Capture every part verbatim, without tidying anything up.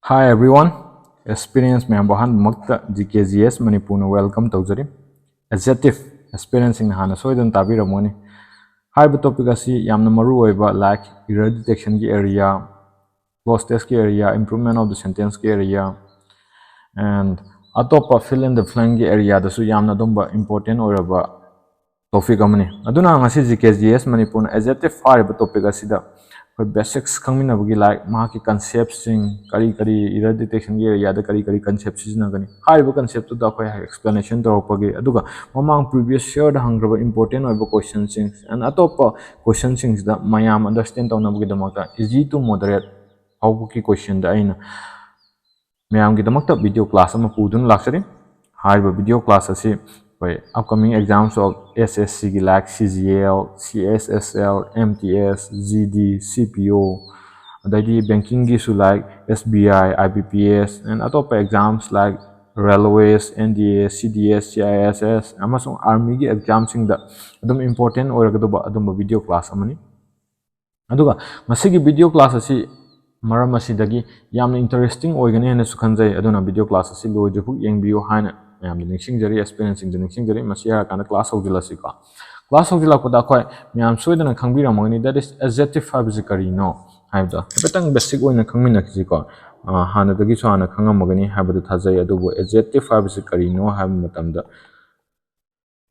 Hi everyone, aspirants ꯃꯌꯥꯝꯕꯨ ꯑꯍꯥꯟꯕꯃꯛꯇ G K G S ꯃꯅꯤꯄꯨꯔꯅ welcome ꯇꯧꯖꯔꯤ꯫ Adjective, aspirantꯁꯤꯡꯅ ꯍꯥꯟꯅ ꯁꯣꯏꯗꯅ ꯇꯥꯕꯤꯔꯝꯒꯅꯤ꯫ ꯍꯥꯏꯔꯤꯕ topic ꯑꯁꯤ ꯌꯥꯝꯅ ꯃꯔꯨ ꯑꯣꯏꯕ, like error detectionꯒꯤ area, clause testꯀꯤ area, improvement of the sentenceꯀꯤ area, and ꯑꯇꯣꯞꯄ fill in the blankꯀꯤ areaꯗꯁꯨ ꯌꯥꯝꯅ ꯑꯗꯨꯝꯕ important ꯑꯣꯏꯔꯕ topic ꯑꯃꯅꯤ꯫ ꯑꯗꯨꯅ ꯉꯁꯤ G K G S ꯃꯅꯤꯄꯨꯔꯅ adjective ꯍꯥꯏꯔꯤꯕ topic ꯑꯁꯤꯗ ꯑꯩꯈꯣꯏ basics ꯈꯪꯃꯤꯟꯅꯕꯒꯤ, like ꯃꯍꯥꯛꯀꯤ conceptꯁꯤꯡ, ꯀꯔꯤ ꯀꯔꯤ error detectionꯒꯤ areaꯗ ꯀꯔꯤ ꯀꯔꯤ concept ꯁꯤꯖꯤꯟꯅꯒꯅꯤ, ꯍꯥꯏꯔꯤꯕ conceptꯇꯨꯗ ꯑꯩꯈꯣꯏ explanation ꯇꯧꯔꯛꯄꯒꯤ, ꯑꯗꯨꯒ ꯃꯃꯥꯡ previous yearꯗ ꯍꯪꯈ꯭ꯔꯕ important ꯑꯣꯏꯕ questionꯁꯤꯡ and ꯑꯇꯣꯞꯄ questionꯁꯤꯡꯁꯤꯗ ꯃꯌꯥꯝ understand ꯇꯧꯅꯕꯒꯤꯗꯃꯛꯇ easy to moderate ꯐꯥꯎꯕꯒꯤ questionꯗ ꯑꯩꯅ ꯃꯌꯥꯝꯒꯤꯗꯃꯛꯇ video class ꯑꯃ ꯄꯨꯗꯨꯅ ꯂꯥꯛꯆꯔꯤ꯫ ꯍꯥꯏꯔꯤꯕ video class ꯑꯁꯤ ꯑꯩꯈꯣꯏ upcoming exams of S S Cꯒꯤ, like C G L, C S S L, M T S, G D, C P O, ꯑꯗꯩꯗꯤ bankingꯒꯤꯁꯨ, like S B I, I B P S, and ꯑꯇꯣꯞꯄ exams like railways, N D A, C D S, C I S S ꯑꯃꯁꯨꯡ armyꯒꯤ examꯁꯤꯡꯗ ꯑꯗꯨꯝ important ꯑꯣꯏꯔꯒꯗꯧꯕ ꯑꯗꯨꯝꯕ video class ꯑꯃꯅꯤ꯫ ꯑꯗꯨꯒ ꯃꯁꯤꯒꯤ video class ꯑꯁꯤ ꯃꯔꯝ ꯑꯁꯤꯗꯒꯤ ꯌꯥꯝꯅ interesting ꯑꯣꯏꯒꯅꯤ ꯍꯥꯏꯅꯁꯨ ꯈꯟꯖꯩ꯫ ꯑꯗꯨꯅ video class ꯑꯁꯤ ꯂꯣꯏꯗ꯭ꯔꯤꯐꯥꯎ ꯌꯦꯡꯕꯤꯌꯨ ꯍꯥꯏꯅ ꯃꯌꯥꯝꯗ ꯅꯤꯡꯁꯤꯡꯖꯔꯤ, aspirantꯁꯤꯡꯗ ꯅꯤꯡꯁꯤꯡꯖꯔꯤ꯫ ꯃꯁꯤ ꯍꯥꯏꯔꯀꯥꯟꯗ class ꯍꯧꯖꯤꯜꯂꯁꯤꯀꯣ꯫ Class ꯍꯧꯖꯤꯜꯂꯛꯄꯗ ꯑꯩꯈꯣꯏ ꯃꯌꯥꯝ ꯁꯣꯏꯗꯅ ꯈꯪꯕꯤꯔꯝꯃꯒꯅꯤ, that is adjective ꯍꯥꯏꯕꯁꯤ ꯀꯔꯤꯅꯣ ꯍꯥꯏꯕꯗꯣ ꯍꯥꯏꯐꯦꯠꯇꯪ basic ꯑꯣꯏꯅ ꯈꯪꯃꯤꯟꯅꯈꯤꯁꯤꯀꯣ꯫ ꯑ, ꯍꯥꯟꯅꯗꯒꯤꯁꯨ ꯍꯥꯟꯅ ꯈꯪꯉꯝꯃꯒꯅꯤ ꯍꯥꯏꯕꯗꯨ ꯊꯥꯖꯩ꯫ ꯑꯗꯨꯕꯨ adjective ꯍꯥꯏꯕꯁꯤ ꯀꯔꯤꯅꯣ ꯍꯥꯏꯕ ꯃꯇꯝꯗ,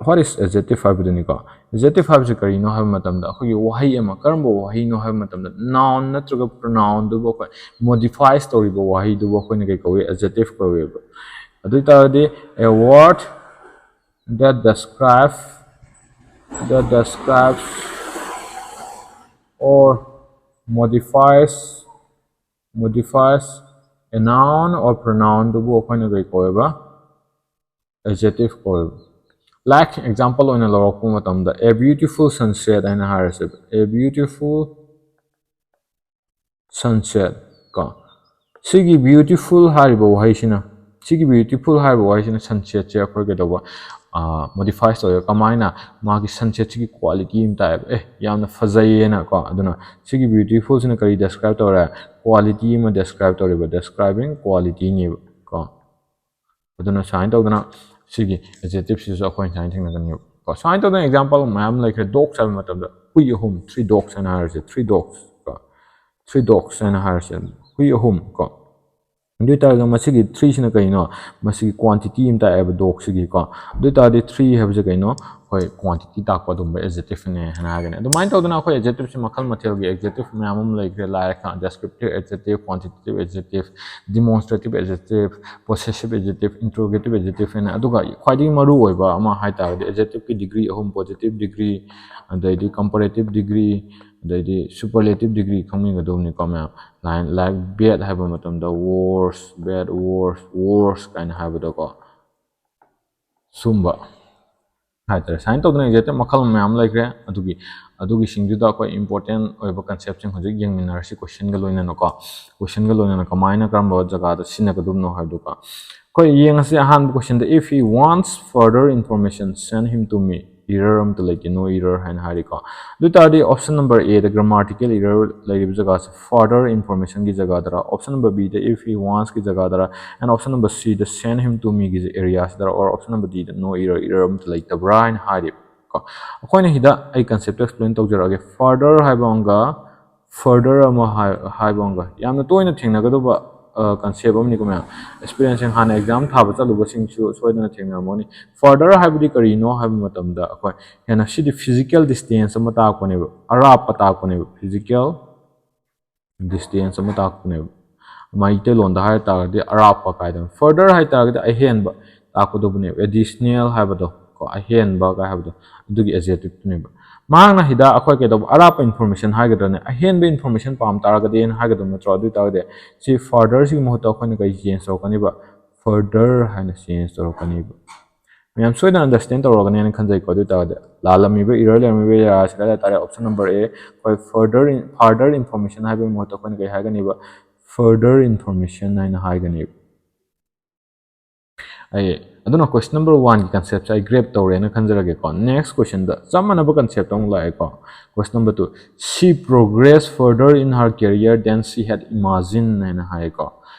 what is adjective ꯍꯥꯏꯕꯗꯨꯅꯤꯀꯣ꯫ Adjective ꯍꯥꯏꯕꯁꯤ ꯀꯔꯤꯅꯣ ꯍꯥꯏꯕ ꯃꯇꯝꯗ, ꯑꯩꯈꯣꯏꯒꯤ ꯋꯥꯍꯩ ꯑꯃ, ꯀꯔꯝꯕ ꯋꯥꯍꯩꯅꯣ ꯍꯥꯏꯕ ꯃꯇꯝꯗ, noun ꯅꯠꯇ꯭ꯔꯒ pronounꯗꯨꯕꯨ ꯑꯩꯈꯣꯏ modifies ꯇꯧꯔꯤꯕ ꯋꯥꯍꯩꯗꯨꯕꯨ ꯑꯩꯈꯣꯏꯅ ꯀꯩ ꯀꯧꯏ? Adjective ꯀꯧꯋꯦꯕ꯫ ꯑꯗꯨ ꯑꯣꯏ ꯇꯥꯔꯗꯤ, a word that describes, that describes or modifies, modifies a noun or pronounꯗꯨꯕꯨ ꯑꯩꯈꯣꯏꯅ ꯀꯩ ꯀꯧꯋꯦꯕ? Adjective ꯀꯧꯋꯦꯕ꯫ Like example ꯑꯣꯏꯅ ꯂꯧꯔꯛꯄ ꯃꯇꯝꯗ, a beautiful sunset ꯍꯥꯏꯅ ꯍꯥꯏꯔꯁꯦꯕ, a beautiful sunset ꯀꯣ꯫ ꯁꯤꯒꯤ beautiful ꯍꯥꯏꯔꯤꯕ ꯋꯥꯍꯩꯁꯤꯅ, ꯁꯤꯒꯤ beautiful ꯍꯥꯏꯔꯤꯕ ꯋꯥꯍꯩꯁꯤꯅ sunsetsꯁꯦ ꯑꯩꯈꯣꯏ ꯀꯩꯗꯧꯕ? ꯃꯣꯗꯤꯐꯥꯏꯁ ꯇꯧꯋꯦꯕ꯫ ꯀꯃꯥꯏꯅ? ꯃꯥꯒꯤ ꯁꯟꯁꯦꯠꯁꯤꯒꯤ ꯀ꯭ꯋꯥꯂꯤꯇꯤ ꯑꯃ ꯇꯥꯛꯑꯦꯕ, ꯑꯦ, ꯌꯥꯝꯅ ꯐꯖꯩꯌꯦꯅ ꯀꯣ꯫ ꯑꯗꯨꯅ ꯁꯤꯒꯤ ꯕ꯭ꯌꯨꯇꯤꯐꯨꯜꯁꯤꯅ ꯀꯔꯤ ꯗꯦꯁꯀ꯭ꯔꯥꯏꯕ ꯇꯧꯔꯦ? ꯀ꯭ꯋꯥꯂꯤꯇꯤ ꯑꯃ ꯗꯦꯁꯀ꯭ꯔꯥꯏꯕ ꯇꯧꯔꯤꯕ, ꯗꯦꯁꯀ꯭ꯔꯥꯏꯕꯤꯡ ꯀ꯭ꯋꯥꯂꯤꯇꯤꯅꯦꯕ ꯀꯣ꯫ ꯑꯗꯨꯅ ꯁꯨꯃꯥꯏꯅ ꯇꯧꯗꯅ ꯁꯤꯒꯤ ꯑꯦꯗꯖꯦꯛꯇꯤꯞꯁꯤꯁꯨ ꯑꯩꯈꯣꯏꯅ ꯁꯨꯃꯥꯏꯅ ꯊꯦꯡꯅꯒꯅꯦꯕ ꯀꯣ꯫ ꯁꯨꯃꯥꯏꯅ ꯇꯧꯗꯅ ꯑꯦꯛꯖꯥꯝꯄꯜ ꯃꯌꯥꯝ ꯂꯩꯈ꯭ꯔꯦ꯫ ꯗꯣꯛꯁ ꯍꯥꯏꯕ ꯃꯇꯝꯗ ꯍꯨꯏ ꯑꯍꯨꯝ, ꯊ꯭ꯔꯤ ꯗꯣꯛꯁ ꯍꯥꯏꯅ ꯍꯥꯏꯔꯁꯦ, ꯊ꯭ꯔꯤ ꯗꯣꯛꯁ ꯀꯣ, ꯊ꯭ꯔꯤ ꯗꯣꯛꯁ ꯍꯥꯏꯅ ꯍꯥꯏꯔꯁꯦ, ꯍꯨꯏ ꯑꯍꯨꯝ ꯀꯣ꯫ ꯑꯗꯨ ꯑꯣꯏꯇꯥꯔꯒꯗꯤ ꯃꯁꯤꯒꯤ ꯊ꯭ꯔꯤꯁꯤꯅ ꯀꯩꯅꯣ? ꯃꯁꯤꯒꯤ ꯀ꯭ꯋꯥꯟꯇꯤꯇꯤ ꯑꯃ ꯇꯥꯛꯑꯦꯕ ꯗꯣꯛꯁꯤꯒꯤꯀꯣ꯫ ꯑꯗꯨ ꯑꯣꯏꯇꯥꯔꯗꯤ ꯊ꯭ꯔꯤ ꯍꯥꯏꯕꯁꯦ ꯀꯩꯅꯣ? ꯑꯩꯈꯣꯏ ꯀ꯭ꯋꯥꯟꯇꯤꯇꯤ ꯇꯥꯛꯄ ꯑꯗꯨꯝꯕ ꯑꯦꯗꯖꯦꯛꯇꯤꯞꯅꯦ ꯍꯥꯏꯅ ꯍꯥꯏꯒꯅꯤ꯫ ꯑꯗꯨꯃꯥꯏꯅ ꯇꯧꯗꯅ ꯑꯩꯈꯣꯏ ꯑꯦꯗꯖꯦꯛꯇꯤꯞꯁꯦ ꯃꯈꯜ ꯃꯊꯦꯜꯒꯤ ꯑꯦꯗꯖꯦꯛꯇꯤꯞ ꯃꯌꯥꯝ ꯑꯃ ꯂꯩꯈ꯭ꯔꯦ꯫ ꯂꯥꯏꯔꯤꯛ ꯗꯦꯁꯀ꯭ꯔꯤꯞꯇꯤꯞ adjective, quantitative adjective, ꯗꯤꯃꯣꯟꯁꯇ꯭ꯔꯦꯇꯤꯞ adjective, ꯄꯣꯁꯦꯁꯤꯞ adjective, ꯏꯟꯇ꯭ꯔꯣꯒꯦꯇꯤꯞ adjective ꯍꯥꯏꯅ꯫ ꯑꯗꯨꯒ ꯈ꯭ꯋꯥꯏꯗꯒꯤ ꯃꯔꯨ ꯑꯣꯏꯕ ꯑꯃ ꯍꯥꯏ ꯇꯥꯔꯒꯗꯤ ꯑꯦꯗꯖꯦꯛꯇꯤꯞꯀꯤ ꯗꯤꯒ꯭ꯔꯤ ꯑꯍꯨꯝ: ꯄꯣꯖꯤꯇꯤꯞ ꯗꯤꯒ꯭ꯔꯤ, ꯑꯗꯩꯗꯤ ꯀꯝꯄꯦꯔꯦꯇꯤꯞ ꯗꯤꯒ꯭ꯔꯤ, ꯑꯗꯩꯗꯤ ꯁꯨꯄꯔꯂꯦꯇꯤꯞ ꯗꯤꯒ꯭ꯔꯤ ꯈꯪꯕꯤꯒꯗꯧꯕꯅꯤꯀꯣ ꯃꯌꯥꯝ꯫ ꯂꯥꯏꯛ ꯕꯦꯠ ꯍꯥꯏꯕ ꯃꯇꯝꯗ ꯋꯣꯔꯁ, ꯕꯦꯠ, ꯋꯣꯔꯁ, ꯋꯣꯔꯁ ꯀꯥꯏꯅ ꯍꯥꯏꯕꯗꯣꯀꯣ꯫ ꯁꯨꯝꯕ ꯍꯥꯏꯇꯥꯔꯦ꯫ ꯁꯨꯃꯥꯏꯅ ꯇꯧꯗꯅ ꯑꯦꯗꯖꯦꯛꯇꯤꯞ ꯃꯈꯜ ꯃꯌꯥꯝ ꯂꯩꯈ꯭ꯔꯦ꯫ ꯑꯗꯨꯒꯤ, ꯑꯗꯨꯒꯤꯁꯤꯡꯗꯨꯗ ꯑꯩꯈꯣꯏ ꯏꯝꯄꯣꯔꯇꯦꯟ ꯑꯣꯏꯕ ꯀꯟꯁꯦꯞꯁꯤꯡ ꯍꯧꯖꯤꯛ ꯌꯦꯡꯃꯤꯟꯅꯔꯁꯤ ꯀꯣꯏꯁꯟꯒ ꯂꯣꯏꯅꯅꯀꯣ꯫ ꯀꯣꯏꯁꯟꯒ ꯂꯣꯏꯅꯅ ꯀꯃꯥꯏꯅ, ꯀꯔꯝꯕ ꯖꯒꯥꯗ ꯁꯤꯖꯤꯟꯅꯒꯗꯕꯅꯣ ꯍꯥꯏꯕꯗꯨꯀꯣ꯫ ꯑꯩꯈꯣꯏ ꯌꯦꯡꯉꯁꯤ ꯑꯍꯥꯟꯕ ꯀꯣꯏꯁꯟꯗ, "If he wants further information, send him to me." Error ꯑꯝꯇ ꯂꯩꯇꯦ, no error ꯍꯥꯏꯅ ꯍꯥꯏꯔꯤꯀꯣ꯫ ꯑꯗꯨ ꯑꯣꯏ ꯇꯥꯔꯗꯤ option number A the grammatical error ꯂꯩꯔꯤꯕ ꯖꯒꯥꯁꯦ further information ꯒꯤ ꯖꯒꯥꯗꯔ, option number B the "If he wants" ꯀꯤ ꯖꯒꯥꯗꯔ, and option number C the "Send him to me" ꯒꯤ ꯑꯦꯔꯤꯌꯥꯁꯤꯗꯔ, or option number D the "No error", error ꯑꯝꯇ ꯂꯩꯇꯕ꯭ꯔꯥ ꯍꯥꯏꯅ ꯍꯥꯏꯔꯤꯕ ꯀꯣ꯫ ꯑꯩꯈꯣꯏꯅ ꯁꯤꯗ ꯑꯩ ꯀꯟꯁꯦꯞꯇ ꯑꯦꯛꯁꯄ꯭ꯂꯦꯟ ꯇꯧꯖꯔꯛꯑꯒꯦ꯫ Further ꯍꯥꯏꯕ ꯑꯃꯒ further ꯑꯃ ꯍꯥꯏ-, ꯍꯥꯏꯕ ꯑꯃꯒ ꯌꯥꯝꯅ ꯇꯣꯏꯅ ꯊꯦꯡꯅꯒꯗꯧꯕ ꯀꯟꯁꯦꯞ ꯑꯃꯅꯤꯀꯣ ꯃꯌꯥꯝ꯫ ꯑꯦꯛꯁꯄꯤꯔꯤꯌꯦꯟꯁꯁꯤꯡ, ꯍꯥꯟꯅ ꯑꯦꯛꯖꯥꯝ ꯊꯥꯕ ꯆꯠꯂꯨꯕꯁꯤꯡꯁꯨ ꯁꯣꯏꯗꯅ ꯊꯦꯡꯅꯔꯝꯒꯅꯤ꯫ Further ꯍꯥꯏꯕꯗꯤ ꯀꯔꯤꯅꯣ ꯍꯥꯏꯕ ꯃꯇꯝꯗ ꯑꯩꯈꯣꯏ ꯍꯦꯟꯅ ꯁꯤꯗꯤ physical distance ꯑꯃ ꯇꯥꯛꯄꯅꯦꯕ, ꯑꯔꯥꯞꯄ ꯇꯥꯛꯄꯅꯦꯕ, physical distance ꯑꯃ ꯇꯥꯛꯄꯅꯦꯕ꯫ ꯃꯩꯇꯩꯂꯣꯟꯗ ꯍꯥꯏ ꯇꯥꯔꯒꯗꯤ ꯑꯔꯥꯞꯄ ꯀꯥꯏꯗꯅ꯫ Further ꯍꯥꯏ ꯇꯥꯔꯒꯗꯤ ꯑꯍꯦꯟꯕ ꯇꯥꯛꯀꯗꯧꯕꯅꯦꯕ, additional ꯍꯥꯏꯕꯗꯣ ꯀꯣ, ꯑꯍꯦꯟꯕ ꯀꯥꯏ ꯍꯥꯏꯕꯗꯣ, ꯑꯗꯨꯒꯤ ꯑꯦꯗꯖꯦꯛꯇꯤꯞꯇꯨꯅꯦꯕ꯫ ꯃꯍꯥꯛꯅ ꯁꯤꯗ ꯑꯩꯈꯣꯏ ꯀꯩꯗꯧꯕ, ꯑꯔꯥꯞꯄ ꯏꯟꯐꯣꯔꯃꯦꯁꯟ ꯍꯥꯏꯒꯗ꯭ꯔꯅꯦ, ꯑꯍꯦꯟꯕ ꯏꯟꯐꯣꯔꯃꯦꯁꯟ ꯄꯥꯝ ꯇꯥꯔꯒꯗꯤꯅ ꯍꯥꯏꯒꯗꯕ ꯅꯠꯇ꯭ꯔꯣ? ꯑꯗꯨ ꯑꯣꯏ ꯇꯥꯔꯒꯗꯤ ꯁꯤ further ꯁꯤꯒꯤ ꯃꯍꯨꯠꯇ ꯑꯩꯈꯣꯏꯅ ꯀꯩ ꯆꯦꯟꯖ ꯇꯧꯔꯛꯀꯅꯤꯕ? Further ꯍꯥꯏꯅ ꯆꯦꯟꯖ ꯇꯧꯔꯛꯀꯅꯤꯕ꯫ ꯃꯌꯥꯝ ꯁꯣꯏꯗꯅ ꯑꯟꯗꯔꯁꯇꯦꯟ ꯇꯧꯔꯒꯅꯦꯅ ꯈꯟꯖꯩꯀꯣ꯫ ꯑꯗꯨ ꯑꯣꯏ ꯇꯥꯔꯒꯗꯤ ꯂꯥꯜꯂꯝꯃꯤꯕ, ꯏꯔꯔ ꯂꯩꯔꯝꯃꯤꯕ ꯖꯒꯥꯁꯤ ꯀꯗꯥꯏ ꯇꯥꯔꯦ? Option number A, ꯑꯩꯈꯣꯏ further in-, further information ꯍꯥꯏꯕꯒꯤ ꯃꯍꯨꯠꯇ ꯑꯩꯈꯣꯏꯅ ꯀꯩ ꯍꯥꯏꯒꯅꯤꯕ? Further information ꯍꯥꯏꯅ ꯍꯥꯏꯒꯅꯤꯕ꯫ ꯑꯩ ꯑꯗꯨꯅ question number one ꯒꯤ concept ꯁꯦ ꯑꯩ grab ꯇꯧꯔꯦꯅ ꯈꯟꯖꯔꯒꯦꯀꯣ꯫ Next question ꯗ ꯆꯞ ꯃꯥꯟꯅꯕ concept ꯑꯃꯨꯛ ꯂꯥꯛꯑꯦꯀꯣ꯫ Question number two, "She progressed further in her career than she had imagined" ꯍꯥꯏꯅ ꯍꯥꯏꯀꯣ꯫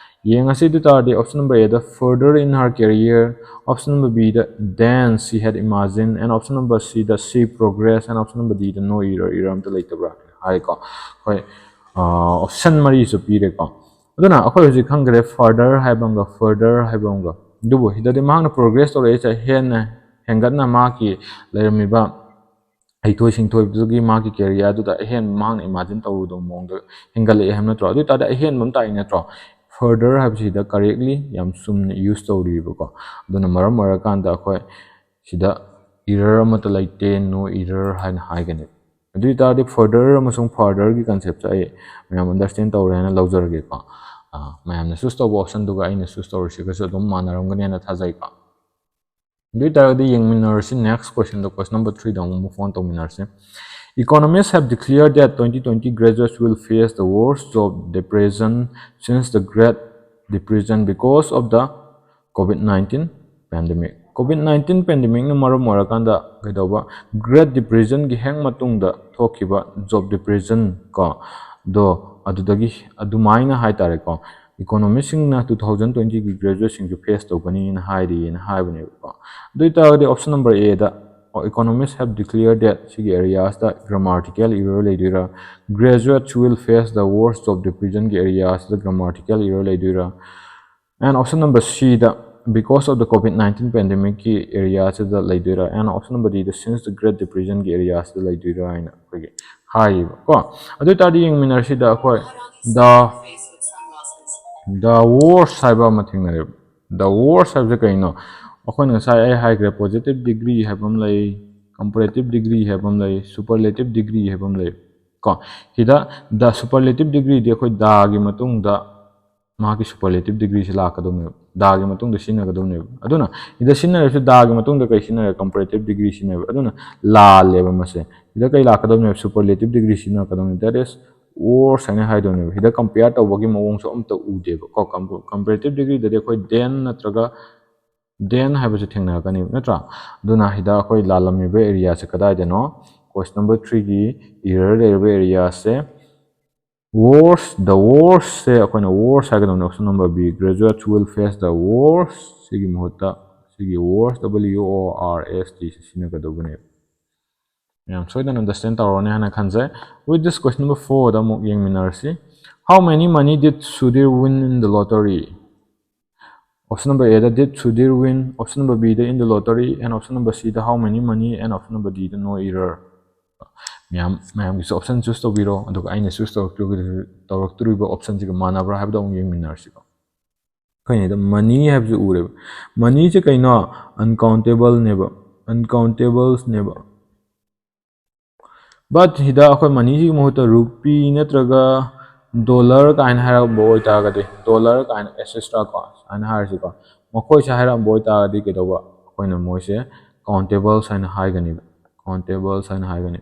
ꯌꯦꯡꯉꯁꯤ ꯑꯗꯨ ꯇꯥꯔꯗꯤ option number A the "further in her career", option number B the "than she had imagined", and option number C the "she progressed", and option number D the "no error", error ꯑꯝꯇ ꯂꯩꯇꯕ꯭ꯔꯥ ꯍꯥꯏꯀꯣ꯫ ꯑꯩꯈꯣꯏ option ꯃꯔꯤꯁꯨ ꯄꯤꯔꯦꯀꯣ꯫ ꯑꯗꯨꯅ ꯑꯩꯈꯣꯏ ꯍꯧꯖꯤꯛ ꯈꯪꯈ꯭ꯔꯦ further ꯍꯥꯏꯕ ꯑꯃꯒ further ꯍꯥꯏꯕ ꯑꯃꯒ꯫ ꯑꯗꯨꯕꯨ ꯁꯤꯗꯗꯤ ꯃꯍꯥꯛꯅ progress ꯇꯧꯔꯛꯏꯁꯦ ꯍꯦꯟꯅ ꯍꯦꯟꯒꯠꯅ ꯃꯍꯥꯛꯀꯤ ꯂꯩꯔꯝꯃꯤꯕ ꯍꯩꯊꯣꯏ ꯁꯤꯡꯊꯣꯏꯕꯗꯨꯒꯤ ꯃꯥꯒꯤ career ꯗꯨꯗ ꯑꯍꯦꯟꯕ ꯃꯍꯥꯛꯅ imagine ꯇꯧꯔꯨꯗꯕ ꯃꯑꯣꯡꯗ ꯍꯦꯟꯒꯠꯂꯛꯑꯦ ꯍꯥꯏꯕ ꯅꯠꯇ꯭ꯔꯣ? ꯑꯗꯨ ꯑꯣꯏꯇꯥꯔꯗꯤ ꯑꯍꯦꯟꯕ ꯑꯃ ꯇꯥꯛꯏ ꯅꯠꯇ꯭ꯔꯣ? Further ꯍꯥꯏꯕꯁꯤꯗ correctly ꯌꯥꯝ ꯆꯨꯝꯅ use ꯇꯧꯔꯤꯕꯀꯣ꯫ ꯑꯗꯨꯅ ꯃꯔꯝ ꯑꯣꯏꯔꯀꯥꯟꯗ ꯑꯩꯈꯣꯏ ꯁꯤꯗ error ꯑꯃꯠꯇ ꯂꯩꯇꯦ, "no error" ꯍꯥꯏꯅ ꯍꯥꯏꯒꯅꯤ꯫ ꯑꯗꯨ ꯑꯣꯏꯇꯥꯔꯗꯤ further ꯑꯃꯁꯨꯡ further ꯒꯤ concept ꯁꯦ ꯑꯩ ꯃꯌꯥꯝ understand ꯇꯧꯔꯦ ꯍꯥꯏꯅ ꯂꯧꯖꯔꯒꯦꯀꯣ꯫ ꯑꯥ, ꯃꯌꯥꯝꯅ choose ꯇꯧꯕ option ꯗꯨꯒ ꯑꯩꯅ choose ꯇꯧꯔꯤꯁꯤꯒꯁꯨ ꯑꯗꯨꯝ ꯃꯥꯟꯅꯔꯝꯒꯅꯦꯅ ꯊꯥꯖꯩꯀꯣ꯫ ꯑꯗꯨ ꯑꯣꯏꯇꯥꯔꯒꯗꯤ ꯌꯦꯡꯃꯤꯟꯅꯔꯁꯤ next question ꯗ, question number three ꯗ ꯑꯃꯨꯛ move on ꯇꯧꯃꯤꯟꯅꯔꯁꯤ꯫ "Economists have declared that twenty twenty graduates will face the worst job depression since the Great Depression because of the COVID nineteen pandemic." COVID nineteen pandemic ꯅ ꯃꯔꯝ ꯑꯣꯏꯔꯀꯥꯟꯗ ꯀꯩꯗꯧꯕ, Great Depression ꯒꯤ ꯍꯦꯛ ꯃꯇꯨꯡꯗ ꯊꯣꯛꯈꯤꯕ job depression ꯀꯣ, ꯗꯣ ꯑꯗꯨꯗꯒꯤ ꯑꯗꯨꯃꯥꯏꯅ ꯍꯥꯏꯇꯥꯔꯦꯀꯣ, economist ꯁꯤꯡꯅ two thousand twenty ꯒꯤ graduate ꯁꯤꯡꯁꯨ face ꯇꯧꯒꯅꯤꯅ ꯍꯥꯏꯔꯤꯅ ꯍꯥꯏꯕꯅꯦꯕꯀꯣ꯫ ꯑꯗꯨ ꯑꯣꯏꯇꯥꯔꯒꯗꯤ option number A the, "Economists have declared that" ꯁꯤꯒꯤ areas the grammatical error ꯂꯩꯗꯣꯏꯔꯥ, "Graduates will face the worst job depression" ꯒꯤ areas the grammatical error ꯂꯩꯗꯣꯏꯔꯥ, and option number C the "because of the COVID nineteen pandemic" ꯀꯤ areas the ꯂꯩꯗꯣꯏꯔꯥ, and option number D the "since the Great Depression" ꯒꯤ areas ꯗ ꯂꯩꯗꯣꯏꯔꯥ ꯍꯥꯏꯅ ꯑꯩꯈꯣꯏꯒꯤ ꯍꯥꯏꯌꯦꯕꯀꯣ꯫ ꯑꯗꯨ ꯑꯣꯏꯇꯥꯔꯗꯤ ꯌꯦꯡꯃꯤꯟꯅꯔꯁꯤꯗ ꯑꯩꯈꯣꯏ the, the worst ꯍꯥꯏꯕ ꯑꯃ ꯊꯦꯡꯅꯔꯦꯕ꯫ The worst ꯍꯥꯏꯕꯁꯦ ꯀꯩꯅꯣ? ꯑꯩꯈꯣꯏꯅ ꯉꯁꯥꯏ ꯑꯩ ꯍꯥꯏꯈ꯭ꯔꯦ, positive degree ꯍꯥꯏꯕ ꯑꯃ ꯂꯩ, comparative degree ꯍꯥꯏꯕ ꯑꯃ ꯂꯩ, superlative degree ꯍꯥꯏꯕ ꯑꯃ ꯂꯩ ꯀꯣ꯫ ꯁꯤꯗ the superlative degree ꯗꯤ ꯑꯩꯈꯣꯏ the ꯒꯤ ꯃꯇꯨꯡꯗ ꯃꯍꯥꯛꯀꯤ superlative degree ꯁꯤ ꯂꯥꯛꯀꯗꯧꯅꯦꯕ, the ꯒꯤ ꯃꯇꯨꯡꯗ ꯁꯤꯖꯤꯟꯅꯒꯗꯧꯅꯦꯕ꯫ ꯑꯗꯨꯅ ꯁꯤꯗ ꯁꯤꯖꯤꯟꯅꯔꯁꯨ the ꯒꯤ ꯃꯇꯨꯡꯗ ꯀꯩ ꯁꯤꯖꯤꯟꯅꯔꯦ? Comparative degree ꯁꯤꯖꯤꯟꯅꯩꯕ꯫ ꯑꯗꯨꯅ ꯂꯥꯜꯂꯦꯕ ꯃꯁꯦ꯫ ꯁꯤꯗ ꯀꯩ ꯂꯥꯛꯀꯗꯧꯅꯦꯕ? Superlative degree ꯁꯤꯖꯤꯟꯅꯔꯛꯀꯗꯧꯅꯦꯕ꯫ That is worse ꯍꯥꯏꯅ ꯍꯥꯏꯗꯧꯅꯦꯕ꯫ ꯁꯤꯗ compare ꯇꯧꯕꯒꯤ ꯃꯑꯣꯡꯁꯨ ꯑꯝꯇ ꯎꯗꯦꯕ ꯀꯣ꯫ Com-, comparative degree ꯗꯗꯤ ꯑꯩꯈꯣꯏ than ꯅꯠꯇ꯭ꯔꯒ Then ꯍꯥꯏꯕꯁꯦ ꯊꯦꯡꯅꯔꯛꯀꯅꯦꯕ, ꯅꯠꯇ꯭ꯔꯥ? ꯑꯗꯨꯅ ꯁꯤꯗ ꯑꯩꯈꯣꯏ ꯂꯥꯜꯂꯝꯃꯤꯕ areaꯁꯦ ꯀꯗꯥꯏꯗꯅꯣ? Question number threeꯒꯤ error ꯂꯩꯔꯤꯕ areaꯁꯦ, worst, the worstꯁꯦ ꯑꯩꯈꯣꯏꯅ worst ꯍꯥꯏꯒꯗꯕꯅꯤ꯫ Option number B, graduates will face the worst꯫ ꯁꯤꯒꯤ ꯃꯍꯨꯠꯇ ꯁꯤꯒꯤ worst, W O R S T ꯁꯤ ꯁꯤꯖꯤꯟꯅꯒꯗꯧꯕꯅꯦꯕ꯫ ꯃꯌꯥꯝ ꯁꯣꯏꯗꯅ understand ꯇꯧꯔꯅꯤ ꯍꯥꯏꯅ ꯈꯟꯖꯩ꯫ With this, question number fourꯗ ꯑꯃꯨꯛ ꯌꯦꯡꯃꯤꯟꯅꯔꯁꯤ꯫ How many money did Sudhir win in the lottery? Option number Aꯗ, did Sudhir win? Option number Bꯗ, in the lottery, and option number Cꯗ, how many money? And option number Dꯗ, no error꯫ ꯃꯌꯥꯝ, ꯃꯌꯥꯝꯒꯤꯁꯨ option choose ꯇꯧꯕꯤꯔꯣ, ꯑꯗꯨꯒ ꯑꯩꯅ choose ꯇꯧꯔꯛꯇꯣꯔꯤ-, ꯇꯧꯔꯛꯇꯣꯔꯤꯕ optionꯁꯤꯒ ꯃꯥꯟꯅꯕ꯭ꯔꯥ ꯍꯥꯏꯕꯗꯣ ꯑꯃꯨꯛ ꯌꯦꯡꯃꯤꯟꯅꯔꯁꯤꯀꯣ꯫ ꯑꯩꯈꯣꯏꯅ ꯁꯤꯗ money ꯍꯥꯏꯕꯁꯤ ꯎꯔꯦꯕ꯫ Moneyꯁꯦ ꯀꯩꯅꯣ? Uncountableꯅꯦꯕ, uncountablesꯅꯦꯕ꯫ But ꯁꯤꯗ ꯑꯩꯈꯣꯏ moneyꯁꯤꯒꯤ ꯃꯍꯨꯠꯇ rupee ꯅꯠꯇ꯭ꯔꯒ dollar ꯀꯥꯏꯅ ꯍꯥꯏꯔꯝꯕ ꯑꯣꯏꯇꯥꯔꯒꯗꯤ, dollar ꯀꯥꯏꯅ, et cetera ꯀꯣ, ꯁꯨꯃꯥꯏꯅ ꯍꯥꯏꯔꯁꯤꯀꯣ, ꯃꯈꯣꯏꯁꯦ ꯍꯥꯏꯔꯝꯕ ꯑꯣꯏꯇꯥꯔꯒꯗꯤ ꯀꯩꯗꯧꯕ? ꯑꯩꯈꯣꯏꯅ ꯃꯣꯏꯁꯦ countables ꯍꯥꯏꯅ ꯍꯥꯏꯒꯅꯤꯕ, countables ꯍꯥꯏꯅ ꯍꯥꯏꯒꯅꯤ꯫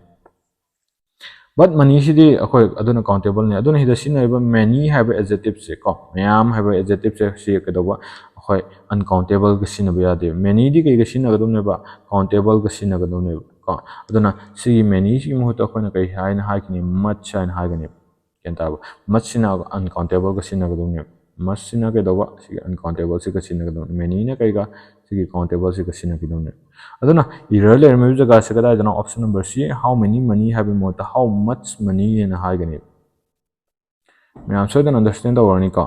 But moneyꯁꯤꯗꯤ ꯑꯩꯈꯣꯏ ꯑꯗꯨꯅ countableꯅꯦ꯫ ꯑꯗꯨꯅ ꯁꯤꯗ ꯁꯤꯖꯤꯟꯅꯔꯤꯕ many ꯍꯥꯏꯕ adjectiveꯁꯦ ꯀꯣ, ꯃꯌꯥꯝ ꯍꯥꯏꯕ adjectiveꯁꯦ ꯁꯤ ꯀꯩꯗꯧꯕ? ꯑꯩꯈꯣꯏ uncountableꯒ ꯁꯤꯖꯤꯟꯅꯕ ꯌꯥꯗꯦꯕ꯫ Manyꯗꯤ ꯀꯩꯒ ꯁꯤꯖꯤꯟꯅꯒꯗꯕꯅꯦꯕ? Countableꯒ ꯁꯤꯖꯤꯟꯅꯒꯗꯕꯅꯦꯕ ꯀꯣ꯫ ꯑꯗꯨꯅ ꯁꯤꯒꯤ manyꯁꯤꯒꯤ ꯃꯍꯨꯠꯇ ꯑꯩꯈꯣꯏꯅ ꯀꯩ ꯍꯥꯏꯅ ꯍꯥꯏꯒꯅꯤ? Much ꯍꯥꯏꯅ ꯍꯥꯏꯒꯅꯦꯕ꯫ ꯒ꯭ꯌꯥꯟ ꯇꯥꯔꯕ? Muchꯁꯤꯅ uncountableꯒ ꯁꯤꯖꯤꯟꯅꯒꯗꯕꯅꯦꯕ꯫ Muchꯁꯤꯅ ꯀꯩꯗꯧꯕ? ꯁꯤꯒꯤ uncountableꯁꯤꯒ ꯁꯤꯖꯤꯟꯅꯒꯗꯕꯅꯤ꯫ Manyꯅ ꯀꯩꯒ? ꯁꯤꯒꯤ countableꯁꯤꯒ ꯁꯤꯖꯤꯟꯅꯈꯤꯗꯕꯅꯦꯕ꯫ ꯑꯗꯨꯅ error ꯂꯩꯔꯝꯃꯤꯕ ꯖꯒꯥꯁꯦ ꯀꯗꯥꯏꯗꯅꯣ? Option number C, how many money ꯍꯥꯏꯕꯒꯤ ꯃꯍꯨꯠꯇ how much money ꯍꯥꯏꯅ ꯍꯥꯏꯒꯅꯦꯕ꯫ ꯃꯌꯥꯝ ꯁꯣꯏꯗꯅ understand ꯇꯧꯔꯅꯤꯀꯣ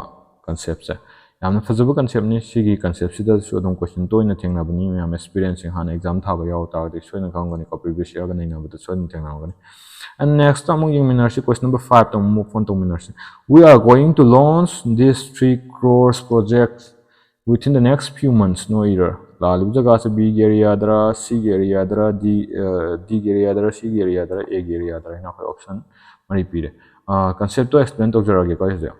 conceptꯁꯦ꯫ ꯌꯥꯝꯅ ꯐꯖꯕ conceptꯅꯤ꯫ ꯁꯤꯒꯤ conceptꯁꯤꯗꯁꯨ ꯑꯗꯨꯝ question ꯇꯣꯏꯅ ꯊꯦꯡꯅꯕꯅꯤ꯫ ꯃꯌꯥꯝ experienceꯁꯤꯡ ꯍꯥꯟꯅ exam ꯊꯥꯕ ꯌꯥꯎ ꯇꯥꯔꯒꯗꯤ ꯁꯣꯏꯗꯅ ꯈꯪꯒꯅꯤꯀꯣ, previous yearꯒ ꯅꯩꯅꯕꯗ ꯁꯣꯏꯗꯅ ꯊꯦꯡꯅꯔꯝꯒꯅꯤ꯫ And next ꯑꯃꯨꯛ ꯌꯦꯡꯃꯤꯟꯅꯔꯁꯤ, question number fiveꯇ ꯑꯃꯨꯛ move on ꯇꯧꯃꯤꯟꯅꯔꯁꯤ꯫ We are going to launch these three crores projects within the next few months, no error꯫ ꯂꯥꯜꯂꯤꯕ ꯖꯒꯥꯁꯦ Bꯒꯤ areaꯗꯔ, Cꯒꯤ areaꯗꯔ, D, ꯑ, Dꯒꯤ areaꯗꯔ, Cꯒꯤ areaꯗꯔ, Aꯒꯤ areaꯗꯔ ꯍꯥꯏꯅ ꯑꯩꯈꯣꯏ option ꯃꯔꯤ ꯄꯤꯔꯦ꯫ ꯑ, conceptꯇꯣ explain ꯇꯧꯖꯔꯛꯑꯒꯦꯀꯣ ꯑꯩ ꯍꯧꯖꯤꯛ꯫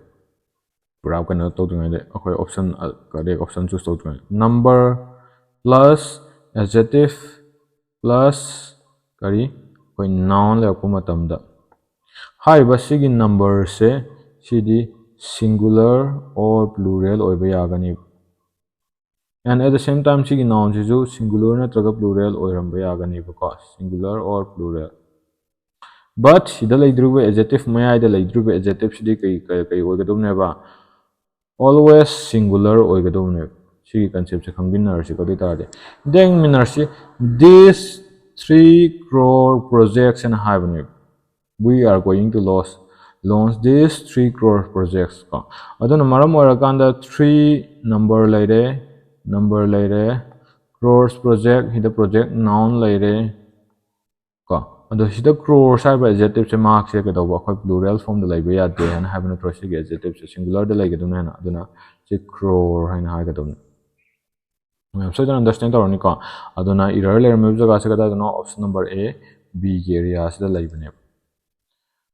ꯄꯨꯔꯥ ꯀꯩꯅꯣ ꯇꯧꯗ꯭ꯔꯤꯉꯩꯗ ꯑꯩꯈꯣꯏ option, ꯑ, correct option choose ꯇꯧꯗ꯭ꯔꯤꯉꯩꯗ, number plus adjective plus ꯀꯔꯤ? ꯑꯩꯈꯣꯏ noun ꯂꯩꯔꯛꯄ ꯃꯇꯝꯗ ꯍꯥꯏꯔꯤꯕ ꯁꯤꯒꯤ numberꯁꯦ ꯁꯤꯗꯤ singular or plural ꯑꯣꯏꯕ ꯌꯥꯒꯅꯤ꯫ And at the same time ꯁꯤꯒꯤ noun ꯁꯤꯁꯨ singular ꯅꯠꯇ꯭ꯔꯒ plural ꯑꯣꯏꯔꯝꯕ ꯌꯥꯒꯅꯦꯕꯀꯣ, singular or plural. But ꯁꯤꯗ ꯂꯩꯗꯧꯔꯤꯕ adjective, ꯃꯌꯥꯏꯗ ꯂꯩꯗꯧꯔꯤꯕ adjective ꯁꯤꯗꯤ ꯀꯩ ꯀꯩ ꯀꯩ ꯑꯣꯏꯒꯗꯧꯅꯦꯕ? Always singular ꯑꯣꯏꯒꯗꯧꯕꯅꯦꯕ꯫ ꯁꯤꯒꯤ concept ꯁꯦ ꯈꯪꯃꯤꯟꯅꯔꯁꯤꯀꯣ꯫ ꯑꯗꯨ ꯑꯣꯏꯇꯥꯔꯗꯤ ꯌꯦꯡꯃꯤꯟꯅꯔꯁꯤ, this three crore projects ꯍꯥꯏꯅ ꯍꯥꯏꯕꯅꯦꯕ꯫ We are going to launch launch this three crore projects ꯀꯣ꯫ ꯑꯗꯨꯅ ꯃꯔꯝ ꯑꯣꯏꯔꯀꯥꯟꯗ three number ꯂꯩꯔꯦ, number ꯂꯩꯔꯦ, crores project, ꯁꯤꯗ project noun ꯂꯩꯔꯦ ꯀꯣ꯫ ꯑꯗꯣ ꯁꯤꯗ crores ꯍꯥꯏꯕ adjective ꯁꯦ ꯃꯍꯥꯛꯁꯦ ꯀꯩꯗꯧꯕ, ꯑꯩꯈꯣꯏ plural form ꯗ ꯂꯩꯕ ꯌꯥꯗꯦ ꯍꯥꯏꯅ ꯍꯥꯏꯕ ꯅꯠꯇ꯭ꯔꯣ? ꯁꯤꯒꯤ adjective ꯁꯦ singular ꯗ ꯂꯩꯒꯗꯕꯅꯦꯅ, ꯑꯗꯨꯅ ꯁꯤ crore ꯍꯥꯏꯅ ꯍꯥꯏꯒꯗꯕꯅꯤ꯫ ꯃꯌꯥꯝ ꯁꯣꯏꯗꯅ understand ꯇꯧꯔꯅꯤꯀꯣ꯫ ꯑꯗꯨꯅ error ꯂꯩꯔꯝꯃꯤꯕ ꯖꯒꯥꯁꯦ ꯀꯗꯥꯏꯗꯅꯣ? Option number A, B ꯒꯤ area ꯁꯤꯗ ꯂꯩꯕꯅꯦꯕ꯫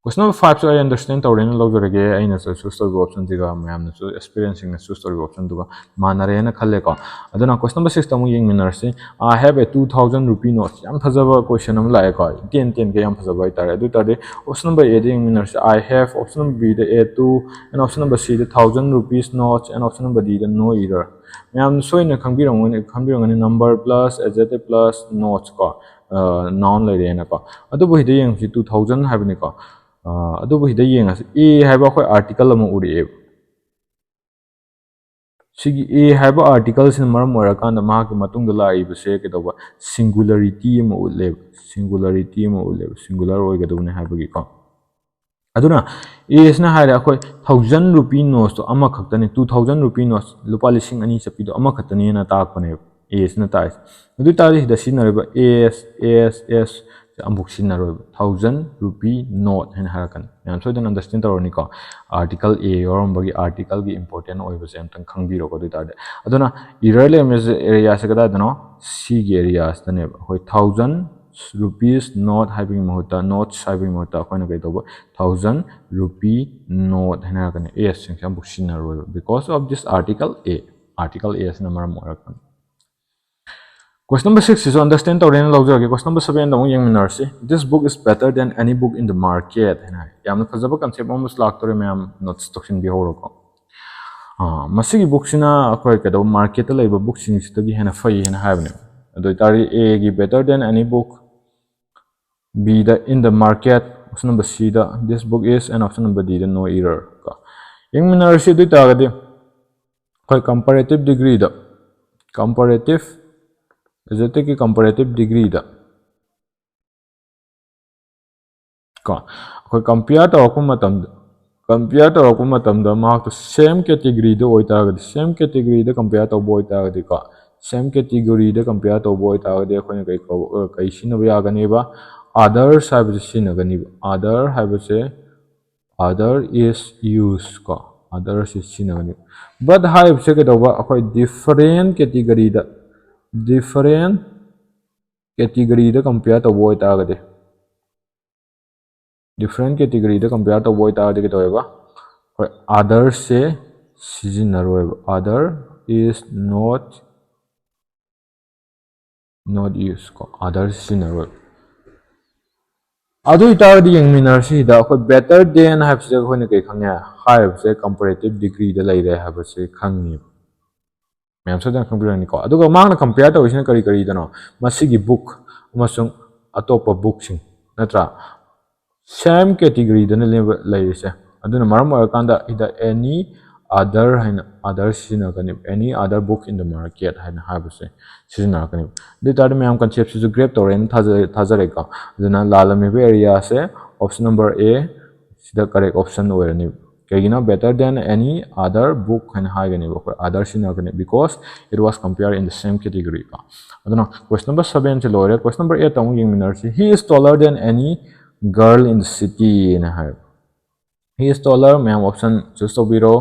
Question number five ꯁꯨ ꯑꯩ understand ꯇꯧꯔꯦꯅ ꯂꯧꯖꯔꯒꯦ꯫ ꯑꯩꯅꯁꯨ choose ꯇꯧꯔꯤꯕ option ꯁꯤꯒ ꯃꯌꯥꯝꯅꯁꯨ experience ꯁꯤꯡꯅ choose ꯇꯧꯔꯤꯕ option ꯗꯨꯒ ꯃꯥꯟꯅꯔꯦꯅ ꯈꯜꯂꯦꯀꯣ꯫ ꯑꯗꯨꯅ question number six ꯇ ꯑꯃꯨꯛ ꯌꯦꯡꯃꯤꯟꯅꯔꯁꯤ꯫ I have a two thousand rupee note. ꯌꯥꯝ ꯐꯖꯕ question ꯑꯃ ꯂꯥꯛꯑꯦꯀꯣ꯫ ꯏꯇꯦꯟ ꯇꯦꯟꯒꯩ ꯌꯥꯝ ꯐꯖꯕ ꯍꯥꯏꯇꯥꯔꯦ꯫ ꯑꯗꯨ ꯑꯣꯏꯇꯥꯔꯗꯤ option number A the ꯌꯦꯡꯃꯤꯟꯅꯔꯁꯤ꯫ I have, option number B the a two, and option number C the thousand rupees notes, and option number D the no error꯫ ꯃꯌꯥꯝ ꯁꯣꯏꯅ ꯈꯪꯕꯤꯔꯝꯒꯅꯤ, ꯈꯪꯕꯤꯔꯝꯒꯅꯤ number plus adjective plus notes ꯀꯣ, noun ꯂꯩꯔꯦꯅꯀꯣ꯫ ꯑꯗꯨꯕꯨ ꯁꯤꯗ ꯌꯦꯡꯉꯁꯤ, two thousand ꯍꯥꯏꯕꯅꯤꯀꯣ꯫ ꯑ, ꯑꯗꯨꯕꯨ ꯁꯤꯗ ꯌꯦꯡꯉꯁꯤ, A ꯍꯥꯏꯕ ꯑꯩꯈꯣꯏ article ꯑꯃ ꯎꯔꯛꯑꯦꯕ꯫ ꯁꯤꯒꯤ A ꯍꯥꯏꯕ article ꯁꯤꯅ ꯃꯔꯝ ꯑꯣꯏꯔꯀꯥꯟꯗ ꯃꯍꯥꯛꯀꯤ ꯃꯇꯨꯡꯗ ꯂꯥꯛꯏꯕꯁꯦ ꯀꯩꯗꯧꯕ, singularity ꯑꯃ ꯎꯠꯂꯦꯕ, singularity ꯑꯃ ꯎꯠꯂꯦꯕ, singular ꯑꯣꯏꯒꯗꯕꯅꯤ ꯍꯥꯏꯕꯒꯤꯀꯣ꯫ ꯑꯗꯨꯅ A ꯁꯤꯅ ꯍꯥꯏꯔꯦ ꯑꯩꯈꯣꯏ thousand rupee notes ꯇꯣ ꯑꯃꯈꯛꯇꯅꯤ, two thousand rupee notes, ꯂꯨꯄꯥ ꯂꯤꯁꯤꯡ ꯑꯅꯤ ꯆꯠꯄꯤꯗꯣ ꯑꯃꯈꯛꯇꯅꯦꯅ ꯇꯥꯛꯄꯅꯦꯕ A ꯁꯤꯅ ꯇꯥꯛꯏꯁꯦ꯫ ꯑꯗꯨ ꯑꯣꯏꯇꯥꯔꯗꯤ ꯁꯤꯗ ꯁꯤꯖꯤꯟꯅꯔꯤꯕ S, S, S ꯁꯦ ꯑꯃꯨꯛ ꯁꯤꯖꯤꯟꯅꯔꯣꯏꯕ, thousand rupee note ꯍꯥꯏꯅ ꯍꯥꯏꯔꯛꯀꯅꯤ꯫ ꯃꯌꯥꯝ ꯁꯣꯏꯗꯅ understand ꯇꯧꯔꯅꯤꯀꯣ꯫ Article A ꯌꯥꯎꯔꯝꯕꯒꯤ article ꯒꯤ important ꯑꯣꯏꯕꯁꯦ ꯑꯝꯇꯪ ꯈꯪꯕꯤꯔꯣꯀꯣ꯫ ꯑꯗꯨ ꯑꯣꯏꯇꯥꯔꯗꯤ, ꯑꯗꯨꯅ error ꯂꯩꯔꯝꯃꯤꯁꯦ area ꯁꯦ ꯀꯗꯥꯏꯗꯅꯣ? ꯁꯤꯒꯤ area ꯁꯤꯗꯅꯦꯕ꯫ ꯑꯩꯈꯣꯏ thousand rupees note ꯍꯥꯏꯕꯒꯤ ꯃꯍꯨꯠꯇ, notes ꯍꯥꯏꯕꯒꯤ ꯃꯍꯨꯠꯇ ꯑꯩꯈꯣꯏꯅ ꯀꯩ ꯇꯧꯕ, thousand rupee note ꯍꯥꯏꯅ ꯍꯥꯏꯔꯛꯀꯅꯤ꯫ S ꯁꯤꯡꯁꯦ ꯑꯃꯨꯛ ꯁꯤꯖꯤꯟꯅꯔꯣꯏꯕ, because of this article A, article A ꯁꯤꯅ ꯃꯔꯝ ꯑꯣꯏꯔꯛꯀꯅꯤ꯫ Question number six ꯁꯤꯁꯨ understand ꯇꯧꯔꯦꯅ ꯂꯧꯖꯔꯒꯦ꯫ Question number seven ꯗ ꯑꯃꯨꯛ ꯌꯦꯡꯃꯤꯟꯅꯔꯁꯤ꯫ This book is better than any book in the market ꯍꯥꯏꯅ ꯍꯥꯏ꯫ ꯌꯥꯝꯅ ꯐꯖꯕ concept ꯑꯃꯁꯨ ꯂꯥꯛꯇꯣꯔꯦ ꯃꯌꯥꯝ, notice ꯇꯧꯁꯤꯟꯕꯤꯍꯧꯔꯣꯀꯣ꯫ ꯑꯥ, ꯃꯁꯤꯒꯤ ꯕꯨꯛꯁꯤꯅ ꯑꯩꯈꯣꯏ ꯀꯩꯗꯧꯕ, ꯃꯥꯔꯀꯦꯠꯇ ꯂꯩꯕ ꯕꯨꯛꯁꯤꯡꯁꯤꯗꯒꯤ ꯍꯦꯟꯅ ꯐꯩ ꯍꯥꯏꯅ ꯍꯥꯏꯕꯅꯦꯕ꯫ ꯑꯗꯨ ꯑꯣꯏꯇꯥꯔꯗꯤ, ꯑꯦꯒꯤ better than any book, ꯕꯤꯗ in the market, option number ꯁꯤꯗ this book is, and option number ꯗꯤꯗ no error ꯀꯣ꯫ ꯌꯦꯡꯃꯤꯟꯅꯔꯁꯤ꯫ ꯑꯗꯨ ꯑꯣꯏꯇꯥꯔꯒꯗꯤ ꯑꯩꯈꯣꯏ ꯀꯝꯄꯔꯦꯇꯤꯞ ꯗꯤꯒ꯭ꯔꯤꯗ, ꯀꯝꯄꯔꯦꯇꯤꯞ ꯑꯦꯗꯖꯦꯛꯇꯤꯚꯀꯤ ꯀꯝꯄꯔꯦꯇꯤꯞ ꯗꯤꯒ꯭ꯔꯤꯗ ꯀꯣ, ꯑꯩꯈꯣꯏ ꯀꯝꯄꯤꯌꯔ ꯇꯧꯔꯛꯄ ꯃꯇꯝꯗ, ꯀꯝꯄꯤꯌꯔ ꯇꯧꯔꯛꯄ ꯃꯇꯝꯗ ꯃꯍꯥꯛꯇꯣ ꯁꯦꯝ ꯀꯦꯇꯤꯒꯣꯔꯤꯗ ꯑꯣꯏꯇꯥꯔꯒꯗꯤ, ꯁꯦꯝ ꯀꯦꯇꯤꯒꯣꯔꯤꯗ ꯀꯝꯄꯤꯌꯔ ꯇꯧꯕ ꯑꯣꯏꯇꯥꯔꯒꯗꯤꯀꯣ, ꯁꯦꯝ ꯀꯦꯇꯤꯒꯣꯔꯤꯗ ꯀꯝꯄꯤꯌꯔ ꯇꯧꯕ ꯑꯣꯏꯇꯥꯔꯒꯗꯤ ꯑꯩꯈꯣꯏꯅ ꯀꯩ ꯀꯧ-, ꯑ, ꯀꯩ ꯁꯤꯖꯤꯟꯅꯕ ꯌꯥꯒꯅꯦꯕ? ꯑꯗꯔꯁ ꯍꯥꯏꯕꯁꯦ ꯁꯤꯖꯤꯟꯅꯒꯅꯤꯕ꯫ ꯑꯗꯔ ꯍꯥꯏꯕꯁꯦ, other is use ꯀꯣ, ꯑꯗꯔꯁꯤ ꯁꯤꯖꯤꯟꯅꯒꯅꯤ꯫ ꯕꯠ ꯍꯥꯏꯕꯁꯦ ꯀꯩꯗꯧꯕ? ꯑꯩꯈꯣꯏ ꯗꯤꯐꯔꯦꯟ ꯀꯦꯇꯤꯒꯣꯔꯤꯗ, ꯗꯤꯐꯔꯦꯟ ꯀꯦꯇꯤꯒꯣꯔꯤꯗ ꯀꯝꯄꯤꯌꯔ ꯇꯧꯕ ꯑꯣꯏꯇꯥꯔꯒꯗꯤ, ꯗꯤꯐ꯭ꯔꯦꯟ ꯀꯦꯇꯤꯒꯣꯔꯤꯗ ꯀꯝꯄꯤꯌꯔ ꯇꯧꯕ ꯑꯣꯏꯇꯥꯔꯒꯗꯤ ꯀꯩꯗꯧꯋꯦꯕ? ꯑꯩꯈꯣꯏ ꯑꯗꯔꯁꯦ ꯁꯤꯖꯤꯟꯅꯔꯣꯏꯕ꯫ Other is not, not use ꯀꯣ, ꯑꯗꯔ ꯁꯤꯖꯤꯟꯅꯔꯣꯏꯕ꯫ ꯑꯗꯨ ꯑꯣꯏꯇꯥꯔꯒꯗꯤ ꯌꯦꯡꯃꯤꯟꯅꯔꯁꯤ꯫ ꯁꯤꯗ ꯑꯩꯈꯣꯏ better than ꯍꯥꯏꯕꯁꯤꯗ ꯑꯩꯈꯣꯏꯅ ꯀꯩ ꯈꯪꯉꯦ? ꯍꯥꯏꯔꯤꯕꯁꯦ ꯀꯝꯄꯔꯦꯇꯤꯞ ꯗꯤꯒ꯭ꯔꯤꯗ ꯂꯩꯔꯦ ꯍꯥꯏꯕꯁꯦ ꯈꯪꯉꯦꯕ꯫ ꯃꯌꯥꯝ ꯁꯣꯏꯗꯅ ꯈꯪꯕꯤꯔꯝꯒꯅꯤꯀꯣ꯫ ꯑꯗꯨꯒ ꯃꯥꯅ ꯀꯝꯄꯤꯌꯔ ꯇꯧꯔꯤꯁꯤꯅ ꯀꯔꯤ ꯀꯔꯤꯗꯅꯣ? ꯃꯁꯤꯒꯤ ꯕꯨꯛ ꯑꯃꯁꯨꯡ ꯑꯇꯣꯞꯄ ꯕꯨꯛꯁꯤꯡ, ꯅꯠꯇ꯭ꯔꯥ? ꯁꯦꯝ ꯀꯦꯇꯤꯒꯣꯔꯤꯗꯅꯦꯕ ꯂꯩꯔꯤꯁꯦ꯫ ꯑꯗꯨꯅ ꯃꯔꯝ ꯑꯣꯏꯔꯀꯥꯟꯗ ꯁꯤꯗ any other ꯍꯥꯏꯅ other ꯁꯤꯖꯤꯟꯅꯔꯛꯀꯅꯤ, any other book in the market ꯍꯥꯏꯅ ꯍꯥꯏꯕꯁꯦ ꯁꯤꯖꯤꯟꯅꯔꯛꯀꯅꯤ꯫ ꯑꯗꯨ ꯑꯣꯏꯇꯥꯔꯗꯤ ꯃꯌꯥꯝ ꯀꯟꯁꯦꯞꯁꯤꯁꯨ ꯒ꯭ꯔꯦꯞ ꯇꯧꯔꯦꯅ ꯊꯥꯖ-, ꯊꯥꯖꯔꯦꯀꯣ꯫ ꯑꯗꯨꯅ ꯂꯥꯜꯂꯝꯃꯤꯕ ꯑꯦꯔꯤꯌꯥꯁꯦ option number A ꯁꯤꯗ correct option ꯑꯣꯏꯔꯅꯤ꯫ ꯀꯩꯒꯤꯅꯣ? Better than any other book ꯍꯥꯏꯅ ꯍꯥꯏꯒꯅꯦꯕ ꯑꯩꯈꯣꯏ, other ꯁꯤꯖꯤꯟꯅꯔꯛꯀꯅꯤ, because it was compared in the same category ꯀꯣ꯫ ꯑꯗꯨꯅ question number seven ꯁꯦ ꯂꯣꯏꯔꯦ꯫ Question number eight ꯇ ꯑꯃꯨꯛ ꯌꯦꯡꯃꯤꯟꯅꯔꯁꯤ꯫ He is taller than any girl in the city ꯅ ꯍꯥꯏ꯫ He is taller, ꯃꯌꯥꯝ option choose ꯇꯧꯕꯤꯔꯣ꯫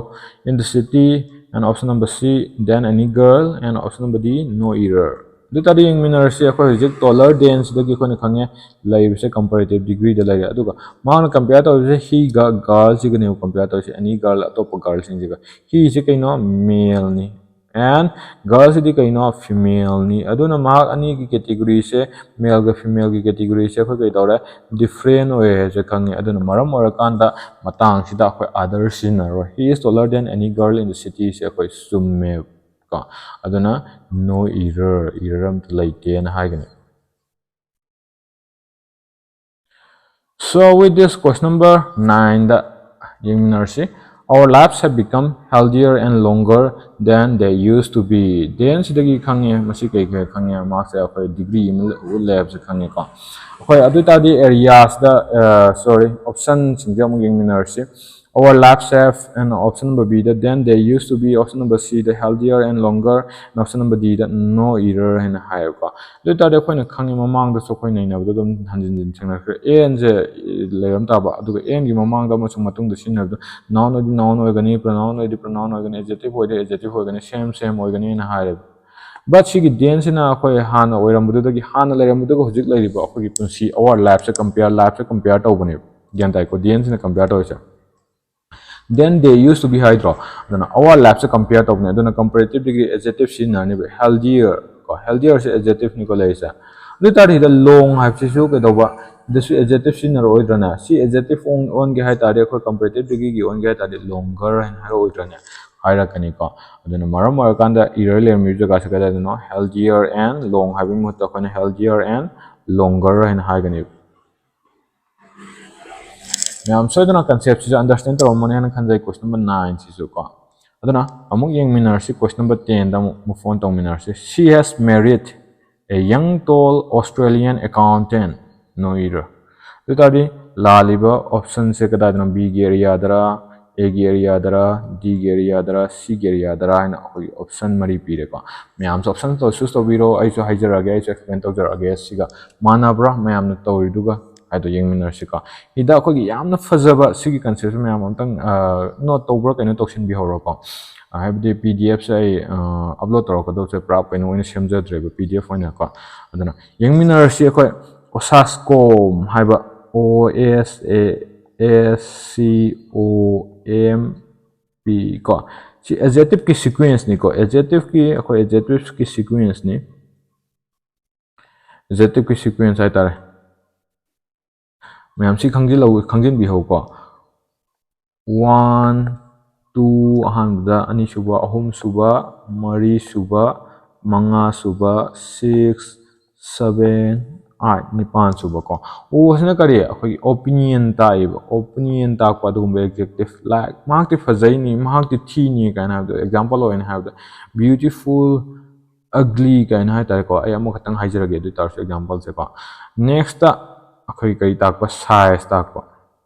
In the city, and option number C, than any girl, and option number D, no error꯫ ꯑꯗꯨ ꯇꯥꯔꯗꯤ ꯌꯦꯡꯃꯤꯟꯅꯔꯁꯤ꯫ ꯑꯩꯈꯣꯏ ꯍꯧꯖꯤꯛ taller than ꯁꯤꯗꯒꯤ ꯑꯩꯈꯣꯏꯅ ꯈꯪꯉꯦ ꯂꯩꯔꯤꯕꯁꯦ ꯀꯝꯄꯔꯦꯇꯤꯞ ꯗꯤꯒ꯭ꯔꯤꯗ ꯂꯩꯔꯦ꯫ ꯑꯗꯨꯒ ꯃꯥꯅ ꯀꯝꯄꯤꯌꯔ ꯇꯧꯔꯤꯁꯦ he ꯒ girl ꯁꯤꯒꯅꯦꯕ ꯀꯝꯄꯤꯌꯔ ꯇꯧꯔꯤꯁꯦ, any girl, ꯑꯇꯣꯞꯄ ꯒꯔꯜꯁꯤꯡꯁꯤꯒ꯫ He ꯁꯦ ꯀꯩꯅꯣ? Male ꯅꯤ꯫ And girl ꯁꯤꯗꯤ ꯀꯩꯅꯣ? Female ꯅꯤ꯫ ꯑꯗꯨꯅ ꯃꯍꯥꯛ ꯑꯅꯤꯒꯤ category ꯁꯦ, male ꯒ female ꯒꯤ category ꯁꯦ ꯑꯩꯈꯣꯏ ꯀꯩ ꯇꯧꯔꯦ? Different ꯑꯣꯏꯔꯦ ꯍꯥꯏꯁꯦ ꯈꯪꯉꯦ꯫ ꯑꯗꯨꯅ ꯃꯔꯝ ꯑꯣꯏꯔꯀꯥꯟꯗ ꯃꯇꯥꯡꯁꯤꯗ ꯑꯩꯈꯣꯏ other ꯁꯤꯖꯤꯟꯅꯔꯣꯏ꯫ He is taller than any girl in the city ꯁꯦ ꯑꯩꯈꯣꯏ ꯆꯨꯝꯃꯦ ꯀꯣ꯫ ꯑꯗꯨꯅ no error, error ꯑꯝꯇ ꯂꯩꯇꯦꯅ ꯍꯥꯏꯒꯅꯤ꯫ So with this, question number nine the ꯌꯦꯡꯃꯤꯟꯅꯔꯁꯤ꯫ Our lives have become healthier and longer than they used to be. Than ꯁꯤꯗꯒꯤ ꯈꯪꯉꯦ, ꯃꯁꯤ ꯀꯩ ꯀꯩ ꯈꯪꯉꯦ? ꯃꯍꯥꯛꯁꯦ ꯑꯩꯈꯣꯏ degree ꯑꯃ ꯎꯠꯂꯦ ꯍꯥꯏꯕꯁꯦ ꯈꯪꯉꯦꯀꯣ꯫ ꯑꯩꯈꯣꯏ ꯑꯗꯨ ꯑꯣꯏꯇꯥꯔꯗꯤ areas ꯗ, ꯑ, sorry, option ꯁꯤꯡꯁꯦ ꯑꯃꯨꯛ ꯌꯦꯡꯃꯤꯟꯅꯔꯁꯤ꯫ Our lives have, and option number B the than they used to be, option number C the healthier and longer, and option number D the no error ꯍꯥꯏꯅ ꯍꯥꯏꯌꯦꯕꯀꯣ꯫ ꯑꯗꯨ ꯑꯣꯏꯇꯥꯔꯗꯤ ꯑꯩꯈꯣꯏꯅ ꯈꯪꯉꯦ, ꯃꯃꯥꯡꯗꯁꯨ ꯑꯩꯈꯣꯏ ꯅꯩꯅꯕꯗ ꯑꯗꯨꯝ ꯍꯟꯖꯤꯟ ꯍꯟꯖꯤꯟ ꯊꯦꯡꯅꯈ꯭ꯔꯦ꯫ An ꯁꯦ ꯂꯩꯔꯝ ꯇꯥꯕ, ꯑꯗꯨꯒ an ꯒꯤ ꯃꯃꯥꯡꯗ ꯑꯃꯁꯨꯡ ꯃꯇꯨꯡꯗ ꯁꯤꯖꯤꯟꯅꯕꯗꯣ noun ꯑꯣꯏꯗꯤ noun ꯑꯣꯏꯒꯅꯤ, pronoun ꯑꯣꯏꯗꯤ pronoun ꯑꯣꯏꯒꯅꯤ, adjective ꯑꯣꯏꯗꯤ adjective ꯑꯣꯏꯒꯅꯤ, same same ꯑꯣꯏꯒꯅꯤꯅ ꯍꯥꯏꯔꯦꯕ꯫ But ꯁꯤꯒꯤ than ꯁꯤꯅ ꯑꯩꯈꯣꯏ ꯍꯥꯟꯅ ꯑꯣꯏꯔꯝꯕꯗꯨꯗꯒꯤ, ꯍꯥꯟꯅ ꯂꯩꯔꯝꯕꯗꯨꯒ ꯍꯧꯖꯤꯛ ꯂꯩꯔꯤꯕ ꯑꯩꯈꯣꯏꯒꯤ ꯄꯨꯟꯁꯤ, our life say compare, life say compare ꯇꯧꯕꯅꯦꯕ꯫ ꯒ꯭ꯌꯥꯟ ꯇꯥꯏꯀꯣ? Than ꯁꯤꯅ compare ꯇꯧꯔꯤꯁꯦ꯫ Than they used to be ꯍꯥꯏꯗ꯭ꯔꯣ? ꯑꯗꯨꯅ our life ꯁꯦ compare ꯇꯧꯕꯅꯦ꯫ ꯑꯗꯨꯅ comparative degree adjective ꯁꯤꯖꯤꯟꯅꯔꯅꯦꯕ꯫ Healthier ꯀꯣ, healthier ꯁꯦ adjective ꯅꯤꯀꯣ ꯂꯩꯔꯤꯁꯦ꯫ ꯑꯗꯨ ꯑꯣꯏꯇꯥꯔꯗꯤ ꯁꯤꯗ long ꯍꯥꯏꯕꯁꯤꯁꯨ ꯀꯩꯗꯧꯕ? ꯁꯤꯗꯁꯨ adjective ꯁꯤꯖꯤꯟꯅꯔꯛꯑꯣꯏꯗ꯭ꯔꯅꯦ? ꯁꯤ adjective ꯑꯣꯟ-, ꯑꯣꯟꯒꯦ ꯍꯥꯏ ꯇꯥꯔꯗꯤ, ꯑꯩꯈꯣꯏ comparative degree ꯒꯤ ꯑꯣꯟꯒꯦ ꯍꯥꯏ ꯇꯥꯔꯗꯤ longer ꯍꯥꯏꯅ ꯍꯥꯏꯔꯛꯑꯣꯏꯗ꯭ꯔꯅꯦ? ꯍꯥꯏꯔꯛꯀꯅꯤꯀꯣ꯫ ꯑꯗꯨꯅ ꯃꯔꯝ ꯑꯣꯏꯔꯀꯥꯟꯗ error ꯂꯩꯔꯝꯃꯤꯕ ꯖꯒꯥꯁꯦ ꯀꯗꯥꯏꯗꯅꯣ? Healthier and long ꯍꯥꯏꯕꯒꯤ ꯃꯍꯨꯠꯇ ꯑꯩꯈꯣꯏꯅ healthier and longer ꯍꯥꯏꯅ ꯍꯥꯏꯒꯅꯦꯕ꯫ ꯃꯌꯥꯝ ꯁꯣꯏꯗꯅ concept ꯁꯤꯁꯨ understand ꯇꯧꯔꯝꯃꯅꯤ ꯍꯥꯏꯅ ꯈꯟꯖꯩ, question number nine ꯁꯤꯁꯨ ꯀꯣ꯫ ꯑꯗꯨꯅ ꯑꯃꯨꯛ ꯌꯦꯡꯃꯤꯟꯅꯔꯁꯤ, question number ten ꯗ ꯑꯃꯨꯛ move on ꯇꯧꯃꯤꯟꯅꯔꯁꯤ꯫ She has married a young, tall Australian accountant꯫ No error꯫ ꯑꯗꯨ ꯑꯣꯏꯇꯥꯔꯗꯤ ꯂꯥꯜꯂꯤꯕ option ꯁꯦ ꯀꯗꯥꯏꯗꯅꯣ? B ꯒꯤ area ꯗꯔ, A ꯒꯤ area ꯗꯔ, D ꯒꯤ area ꯗꯔ, C ꯒꯤ area ꯗꯔ ꯍꯥꯏꯅ ꯑꯩꯈꯣꯏꯒꯤ option ꯃꯔꯤ ꯄꯤꯔꯦꯀꯣ꯫ ꯃꯌꯥꯝꯁꯨ option choose ꯇꯧꯕꯤꯔꯣ, ꯑꯩꯁꯨ ꯍꯥꯏꯖꯔꯛꯑꯒꯦ, ꯑꯩꯁꯨ explain ꯇꯧꯖꯔꯛꯑꯒꯦ꯫ ꯁꯤꯒ ꯃꯥꯟꯅꯕ꯭ꯔꯥ ꯃꯌꯥꯝꯅ ꯇꯧꯔꯤꯗꯨꯒ ꯍꯥꯏꯗꯣ ꯌꯦꯡꯃꯤꯟꯅꯔꯁꯤꯀꯣ꯫ ꯁꯤꯗ ꯑꯩꯈꯣꯏꯒꯤ ꯌꯥꯝꯅ ꯐꯖꯕ ꯁꯤꯒꯤ concept ꯁꯦ ꯃꯌꯥꯝ ꯑꯝꯇꯪ, ꯑ, note ꯇꯧꯕ꯭ꯔꯥ ꯀꯩꯅꯣ ꯇꯧꯁꯤꯟꯕꯤꯍꯧꯔꯣꯀꯣ꯫ ꯑ, ꯍꯥꯏꯕꯗꯤ P D F ꯁꯦ ꯑꯩ, ꯑ, upload ꯇꯧꯔꯛꯀꯗꯧꯁꯦ ꯄꯨꯔꯥ ꯀꯩꯅꯣ ꯑꯣꯏꯅ ꯁꯦꯝꯖꯗ꯭ꯔꯦꯕ, P D F ꯑꯣꯏꯅꯀꯣ꯫ ꯑꯗꯨꯅ ꯌꯦꯡꯃꯤꯟꯅꯔꯁꯤ ꯑꯩꯈꯣꯏ꯫ Osascom ꯍꯥꯏꯕ, O S A S C O M P ꯀꯣ꯫ ꯁꯤ adjective ꯀꯤ sequence ꯅꯤꯀꯣ, adjective ꯀꯤ, ꯑꯩꯈꯣꯏ adjective ꯀꯤ sequence ꯅꯤ꯫ Adjective ꯀꯤ sequence ꯍꯥꯏꯇꯥꯔꯦ꯫ ꯃꯌꯥꯝ ꯁꯤ ꯈꯪꯖꯤꯜꯍꯧ-, ꯈꯪꯖꯤꯟꯕꯤꯍꯧꯀꯣ꯫ One, two ꯑꯍꯥꯟꯕꯗ, ꯑꯅꯤꯁꯨꯕ, ꯑꯍꯨꯝꯁꯨꯕ, ꯃꯔꯤꯁꯨꯕ, ꯃꯉꯥꯁꯨꯕ, six, seven, eight, ꯅꯤꯄꯥꯟ ꯁꯨꯕ ꯀꯣ꯫ O ꯁꯤꯅ ꯀꯔꯤ? ꯑꯩꯈꯣꯏꯒꯤ opinion ꯇꯥꯛꯏꯕ꯫ Opinion ꯇꯥꯛꯄ ꯑꯗꯨꯒꯨꯝꯕ adjective, like, ꯃꯍꯥꯛꯇꯤ ꯐꯖꯩꯅꯤ, ꯃꯍꯥꯛꯇꯤ ꯊꯤꯅꯤ ꯀꯥꯏꯅ ꯍꯥꯏꯕꯗꯣ, example ꯑꯣꯏꯅ ꯍꯥꯏꯕꯗ, beautiful, ugly ꯀꯥꯏꯅ ꯍꯥꯏꯇꯥꯔꯦꯀꯣ꯫ ꯑꯩ ꯑꯃꯈꯛꯇꯪ ꯍꯥꯏꯖꯔꯒꯦ ꯑꯗꯨ ꯑꯣꯏ ꯇꯥꯔꯁꯨ example ꯁꯦꯀꯣ꯫ Next ꯑꯩꯈꯣꯏ ꯀꯔꯤ ꯇꯥꯛꯄ? Size ꯇꯥꯛꯄ꯫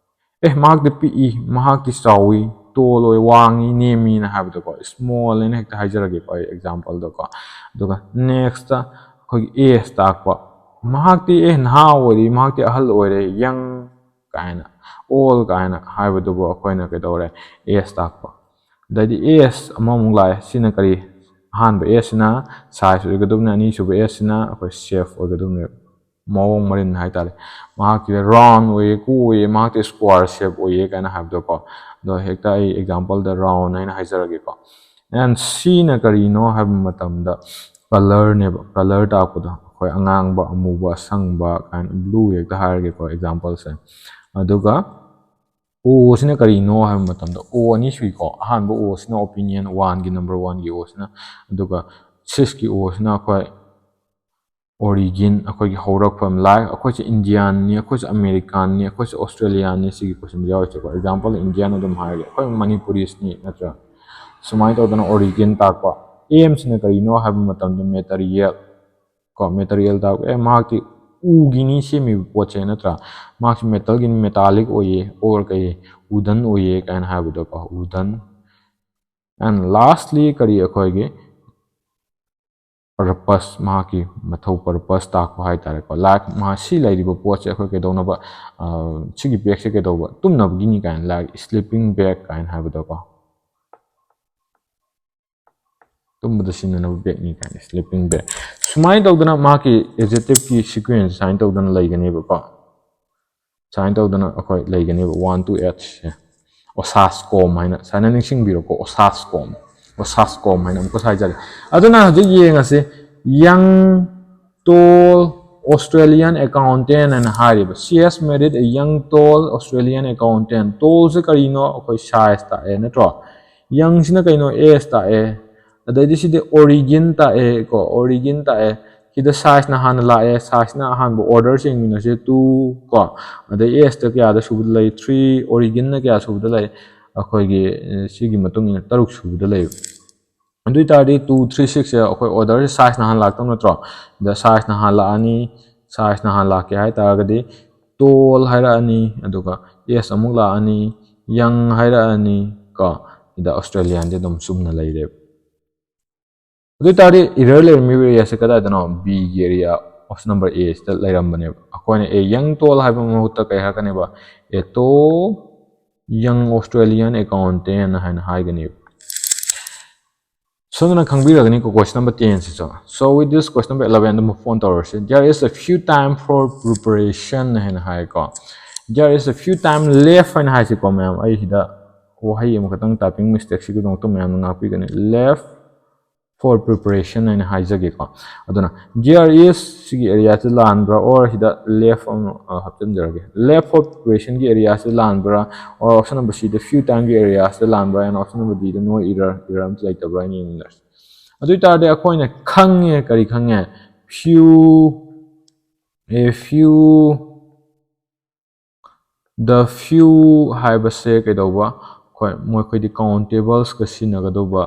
ꯑꯦ, ꯃꯍꯥꯛꯇꯤ ꯄꯤꯛꯏ, ꯃꯍꯥꯛꯇꯤ ꯆꯥꯎꯏ, tall ꯑꯣꯏ, ꯋꯥꯡꯉꯤ, ꯅꯦꯝꯃꯤꯅ ꯍꯥꯏꯕꯗꯣꯀꯣ, small ꯍꯥꯏꯅ ꯍꯦꯛꯇ ꯍꯥꯏꯖꯔꯒꯦꯀꯣ ꯑꯩ example ꯗꯀꯣ꯫ ꯑꯗꯨꯒ next ꯑꯩꯈꯣꯏꯒꯤ age ꯇꯥꯛꯄ꯫ ꯃꯍꯥꯛꯇꯤ, ꯑꯦ, ꯅꯍꯥ ꯑꯣꯏꯔꯤ, ꯃꯍꯥꯛꯇꯤ ꯑꯍꯜ ꯑꯣꯏꯔꯦ, young ꯀꯥꯏꯅ, old ꯀꯥꯏꯅ ꯍꯥꯏꯕꯗꯨꯕꯨ ꯑꯩꯈꯣꯏꯅ ꯀꯩꯗꯧꯔꯦ? Age ꯇꯥꯛꯄ꯫ ꯑꯗꯩꯗꯤ age ꯑꯃꯃꯨꯛ ꯂꯥꯛꯑꯦ꯫ ꯁꯤꯅ ꯀꯔꯤ? ꯑꯍꯥꯟꯕ age ꯁꯤꯅ size ꯑꯣꯏꯒꯗꯕꯅꯤ, ꯑꯅꯤꯁꯨꯕ age ꯁꯤꯅ ꯑꯩꯈꯣꯏ shape ꯑꯣꯏꯒꯗꯕꯅꯦꯕ꯫ ꯃꯑꯣꯡ ꯃꯔꯤꯟ ꯍꯥꯏꯇꯥꯔꯦ꯫ ꯃꯍꯥꯛꯀꯤꯗ round ꯑꯣꯏꯌꯦ, ꯀꯣꯏꯌꯦ, ꯃꯍꯥꯛꯇꯤ square shape ꯑꯣꯏꯌꯦ ꯀꯥꯏꯅ ꯍꯥꯏꯕꯗꯣꯀꯣ꯫ ꯑꯗꯣ ꯍꯦꯛꯇ ꯑꯩ example ꯗ round ꯍꯥꯏꯅ ꯍꯥꯏꯖꯔꯒꯦꯀꯣ꯫ And C ꯅ ꯀꯔꯤꯅꯣ ꯍꯥꯏꯕ ꯃꯇꯝꯗ colour ꯅꯦꯕ, colour ꯇꯥꯛꯄꯗꯣ꯫ ꯑꯩꯈꯣꯏ ꯑꯉꯥꯡꯕ, ꯑꯃꯨꯕ, ꯑꯁꯪꯕ ꯀꯥꯏꯅ, blue ꯍꯦꯛꯇ ꯍꯥꯏꯔꯒꯦꯀꯣ example ꯁꯦ꯫ ꯑꯗꯨꯒ O ꯁꯤꯅ ꯀꯔꯤꯅꯣ ꯍꯥꯏꯕ ꯃꯇꯝꯗ, O ꯑꯅꯤ ꯁꯨꯏꯀꯣ꯫ ꯑꯍꯥꯟꯕ O ꯁꯤꯅ opinion, one ꯒꯤ, number one ꯒꯤ O ꯁꯤꯅ, ꯑꯗꯨꯒ six ꯀꯤ O ꯁꯤꯅ ꯑꯩꯈꯣꯏ origin, ꯑꯩꯈꯣꯏꯒꯤ ꯍꯧꯔꯛꯐꯝ, like ꯑꯩꯈꯣꯏꯁꯦ Indian ꯅꯤ, ꯑꯩꯈꯣꯏꯁꯦ American ꯅꯤ, ꯑꯩꯈꯣꯏꯁꯦ Australian ꯅꯤ, ꯁꯤꯒꯤ question ꯁꯦ ꯌꯥꯎꯔꯤꯁꯦꯀꯣ꯫ Example, Indian ꯑꯗꯨꯝ ꯍꯥꯏꯔꯒꯦ, ꯑꯩꯈꯣꯏ Manipuris ꯅꯤ, ꯅꯠꯇ꯭ꯔꯥ? ꯁꯨꯃꯥꯏꯅ ꯇꯧꯗꯅ origin ꯇꯥꯛꯄ꯫ M ꯁꯤꯅ ꯀꯔꯤꯅꯣ ꯍꯥꯏꯕ ꯃꯇꯝꯗ material ꯀꯣ, material ꯇꯥꯛꯄ꯫ ꯑꯦ, ꯃꯍꯥꯛꯇꯤ ꯎꯒꯤꯅꯤ ꯁꯦꯝꯃꯤꯕ ꯄꯣꯠꯁꯦ, ꯅꯠꯇ꯭ꯔꯥ? ꯃꯍꯥꯛꯁꯤ metal ꯒꯤꯅꯤ, metallic ꯑꯣꯏꯌꯦ, or ꯀꯩ, wooden ꯑꯣꯏꯌꯦ ꯀꯥꯏꯅ ꯍꯥꯏꯕꯗꯣꯀꯣ, wooden꯫ And lastly ꯀꯔꯤ? ꯑꯩꯈꯣꯏꯒꯤ purpose, ꯃꯍꯥꯛꯀꯤ ꯃꯊꯧ, purpose ꯇꯥꯛꯄ ꯍꯥꯏꯇꯥꯔꯦꯀꯣ꯫ Like ꯃꯍꯥꯛ ꯁꯤ ꯂꯩꯔꯤꯕ ꯄꯣꯠꯁꯦ ꯑꯩꯈꯣꯏ ꯀꯩꯗꯧꯅꯕ, ꯑ, ꯁꯤꯒꯤ bag ꯁꯦ ꯀꯩꯗꯧꯕ? ꯇꯨꯝꯅꯕꯒꯤꯅꯤ ꯀꯥꯏꯅ, like sleeping bag ꯀꯥꯏꯅ ꯍꯥꯏꯕꯗꯣꯀꯣ꯫ ꯇꯨꯝꯕꯗ ꯁꯤꯖꯤꯟꯅꯅꯕ bag ꯅꯤ ꯀꯥꯏꯅ, sleeping bag꯫ ꯁꯨꯃꯥꯏꯅ ꯇꯧꯗꯅ ꯃꯍꯥꯛꯀꯤ adjective ꯀꯤ sequence ꯁꯨꯃꯥꯏꯅ ꯇꯧꯗꯅ ꯂꯩꯒꯅꯦꯕꯀꯣ꯫ ꯁꯨꯃꯥꯏꯅ ꯇꯧꯗꯅ ꯑꯩꯈꯣꯏ ꯂꯩꯒꯅꯦꯕ, one to eight ꯁꯦ꯫ ꯑꯣꯁꯥꯁꯀꯣꯝ ꯍꯥꯏꯅ ꯁꯨꯃꯥꯏꯅ ꯅꯤꯡꯁꯤꯡꯕꯤꯔꯣꯀꯣ, ꯑꯣꯁꯥꯁꯀꯣꯝ, ꯑꯣꯁꯥꯁꯀꯣꯝ ꯍꯥꯏꯅ ꯑꯃꯨꯛꯀꯁꯨ ꯍꯥꯏꯖꯔꯤ꯫ ꯑꯗꯨꯅ ꯍꯧꯖꯤꯛ ꯌꯦꯡꯉꯁꯤ, young tall Australian accountant ꯍꯥꯏꯅ ꯍꯥꯏꯔꯤꯕ꯫ She has married a young tall Australian accountant꯫ Tallꯁꯦ ꯀꯔꯤꯅꯣ? ꯑꯩꯈꯣꯏ size ꯇꯥꯛꯑꯦ ꯅꯠꯇ꯭ꯔꯣ? Youngꯁꯤꯅ ꯀꯩꯅꯣ? Age ꯇꯥꯛꯑꯦ꯫ ꯑꯗꯩꯗꯤ ꯁꯤꯗꯤ origin ꯇꯥꯛꯑꯦ ꯀꯣ, origin ꯇꯥꯛꯑꯦ꯫ ꯁꯤꯗ sizeꯅ ꯍꯥꯟꯅ ꯂꯥꯛꯑꯦ, sizeꯅ ꯑꯍꯥꯟꯕ orderꯁꯦ ꯌꯦꯡꯃꯤꯟꯅꯁꯦ, two ꯀꯣ, ꯑꯗꯩ ageꯇ ꯀꯌꯥꯗ ꯁꯨꯕꯗ ꯂꯩ? Three, originꯅ ꯀꯌꯥ ꯁꯨꯕꯗ ꯂꯩ? ꯑꯩꯈꯣꯏꯒꯤ, ꯑꯦ, ꯁꯤꯒꯤ ꯃꯇꯨꯡ ꯏꯟꯅ ꯇꯔꯨꯛ ꯁꯨꯕꯗ ꯂꯩꯕ꯫ ꯑꯗꯨ ꯑꯣꯏ ꯇꯥꯔꯗꯤ two, three, sixꯁꯦ ꯑꯩꯈꯣꯏ orderꯁꯦ sizeꯅ ꯍꯥꯟꯅ ꯂꯥꯛꯇꯧ ꯅꯠꯇ꯭ꯔꯣ? ꯁꯤꯗ sizeꯅ ꯍꯥꯟꯅ ꯂꯥꯛꯑꯅꯤ, sizeꯅ ꯍꯥꯟꯅ ꯂꯥꯛꯀꯦ ꯍꯥꯏ ꯇꯥꯔꯒꯗꯤ tall ꯍꯥꯏꯔꯛꯑꯅꯤ, ꯑꯗꯨꯒ age ꯑꯃꯨꯛ ꯂꯥꯛꯑꯅꯤ, young ꯍꯥꯏꯔꯛꯑꯅꯤ ꯀꯣ, ꯁꯤꯗ Australianꯗꯤ ꯑꯗꯨꯝ ꯆꯨꯝꯅ ꯂꯩꯔꯦꯕ꯫ ꯑꯗꯨ ꯑꯣꯏ ꯇꯥꯔꯗꯤ error ꯂꯩꯔꯝꯃꯤꯕ areaꯁꯦ ꯀꯗꯥꯏꯗꯅꯣ? Bꯒꯤ area, option number Aꯁꯤꯗ ꯂꯩꯔꯝꯕꯅꯦꯕ꯫ ꯑꯩꯈꯣꯏꯅ a young tall ꯍꯥꯏꯕ ꯃꯍꯨꯠꯇ ꯀꯩ ꯍꯥꯏꯔꯛꯀꯅꯦꯕ? A tall young Australian accountant ꯍꯥꯏꯅ ꯍꯥꯏꯒꯅꯦꯕ꯫ ꯁꯣꯝꯗꯅ ꯈꯪꯕꯤꯔꯒꯅꯤꯀꯣ, question number tenꯁꯤꯁꯨ꯫ So with this, question number eleven ꯑꯗꯨꯝ phone ꯇꯧꯔꯁꯤ꯫ There is a few time for preparation ꯍꯥꯏꯅ ꯍꯥꯏꯀꯣ꯫ There is a few time left ꯍꯥꯏꯅ ꯍꯥꯏꯁꯤꯀꯣ ꯃꯌꯥꯝ꯫ ꯑꯩ ꯁꯤꯗ ꯋꯥꯍꯩ ꯑꯃꯈꯛꯇꯪ typing mistakeꯁꯤꯒꯤꯗꯃꯛꯇ ꯃꯌꯥꯝꯅ ꯉꯥꯛꯄꯤꯒꯅꯤ꯫ Left for preparation ꯍꯥꯏꯅ ꯍꯥꯏꯖꯒꯦꯀꯣ꯫ ꯑꯗꯨꯅ there is ꯁꯤꯒꯤ areaꯁꯤ ꯂꯥꯟꯕ꯭ꯔꯥ, or ꯁꯤꯗ left ꯑꯃ, ꯑ, ꯍꯥꯞꯆꯤꯟꯖꯔꯒꯦ꯫ Left for preparationꯒꯤ areaꯁꯤ ꯂꯥꯟꯕ꯭ꯔꯥ, or option number Cꯗ few timeꯒꯤ areaꯁꯤꯗ ꯂꯥꯟꯕ꯭ꯔꯥ, and option number Dꯗ no error, error ꯑꯝꯇ ꯂꯩꯇꯕ꯭ꯔꯥ ꯍꯥꯏꯅ ꯌꯦꯡꯃꯤꯟꯅꯔꯁꯤ꯫ ꯑꯗꯨ ꯑꯣꯏ ꯇꯥꯔꯗꯤ ꯑꯩꯈꯣꯏꯅ ꯈꯪꯉꯦ, ꯀꯔꯤ ꯈꯪꯉꯦ? Few, a few, the few ꯍꯥꯏꯕꯁꯦ ꯀꯩꯗꯧꯕ? ꯑꯩꯈꯣꯏ, ꯃꯈꯣꯏꯗꯤ countablesꯀ ꯁꯤꯖꯤꯟꯅꯒꯗꯧꯕ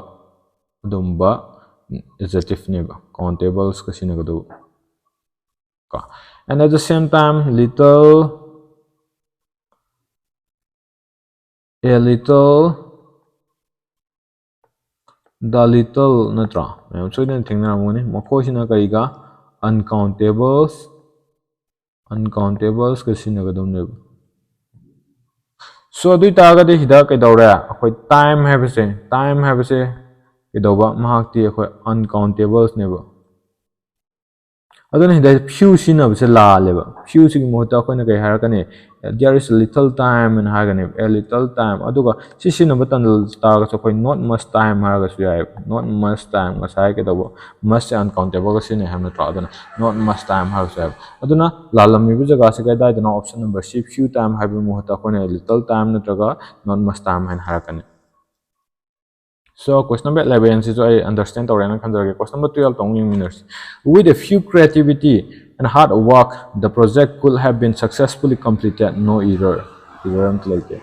ꯑꯗꯨꯝꯕ adjectiveꯅꯦꯕ, countablesꯀ ꯁꯤꯖꯤꯟꯅꯒꯗꯧꯕ ꯀꯣ꯫ And at the same time, little, a little, the little ꯅꯠꯇ꯭ꯔꯣ? ꯃꯌꯥꯝ ꯁꯣꯏꯗꯅ ꯊꯦꯡꯅꯔꯝꯒꯅꯤ꯫ ꯃꯈꯣꯏꯁꯤꯅ ꯀꯔꯤꯒ? Uncountables, uncountablesꯀ ꯁꯤꯖꯤꯟꯅꯒꯗꯧꯅꯦꯕ꯫ So ꯑꯗꯨ ꯑꯣꯏ ꯇꯥꯔꯒꯗꯤ ꯁꯤꯗ ꯀꯩꯗꯧꯔꯦ? ꯑꯩꯈꯣꯏ time ꯍꯥꯏꯕꯁꯦ, time ꯍꯥꯏꯕꯁꯦ ꯀꯩꯗꯧꯕ? ꯃꯍꯥꯛꯇꯤ ꯑꯩꯈꯣꯏ uncountablesꯅꯦꯕ꯫ ꯑꯗꯨꯅ ꯁꯤꯗ few ꯁꯤꯖꯤꯟꯅꯕꯁꯦ ꯂꯥꯜꯂꯦꯕ꯫ Few ꯁꯤꯒꯤ ꯃꯍꯨꯠꯇ ꯑꯩꯈꯣꯏꯅ ꯀꯩ ꯍꯥꯏꯔꯛꯀꯅꯤ? There is little time ꯍꯥꯏꯅ ꯍꯥꯏꯒꯅꯤ, a little time꯫ ꯑꯗꯨꯒ ꯁꯤ ꯁꯤꯖꯤꯟꯅꯕ ꯇꯟꯗ ꯇꯥꯔꯒꯁꯨ ꯑꯩꯈꯣꯏ not much time ꯍꯥꯏꯔꯒꯁꯨ ꯌꯥꯏ꯫ Not much time, ꯉꯁꯥꯏ ꯀꯩꯗꯧꯕ, much ꯁꯦ uncountable ꯒ ꯁꯤꯖꯤꯟꯅꯩ ꯍꯥꯏꯕ ꯅꯠꯇ꯭ꯔꯣ? ꯑꯗꯨꯅ not much time ꯍꯥꯏꯔꯒꯁꯨ ꯌꯥꯏ꯫ ꯑꯗꯨꯅ ꯂꯥꯜꯂꯝꯃꯤꯕ ꯖꯒꯥꯁꯦ ꯀꯗꯥꯏꯗꯅꯣ? Option number C, few time ꯍꯥꯏꯕꯒꯤ ꯃꯍꯨꯠꯇ ꯑꯩꯈꯣꯏꯅ little time ꯅꯠꯇ꯭ꯔꯒ not much time ꯍꯥꯏꯅ ꯍꯥꯏꯔꯛꯀꯅꯤ꯫ So, question number eleven ꯁꯤꯁꯨ ꯑꯩ understand ꯇꯧꯔꯦꯅ ꯈꯟꯖꯔꯒꯦ꯫ Question number twelve ꯇ ꯑꯃꯨꯛ ꯌꯦꯡꯃꯤꯟꯅꯔꯁꯤ꯫ With a few creativity and hard work, the project could have been successfully completed, no error꯫ Error ꯑꯝꯇ ꯂꯩꯇꯦ꯫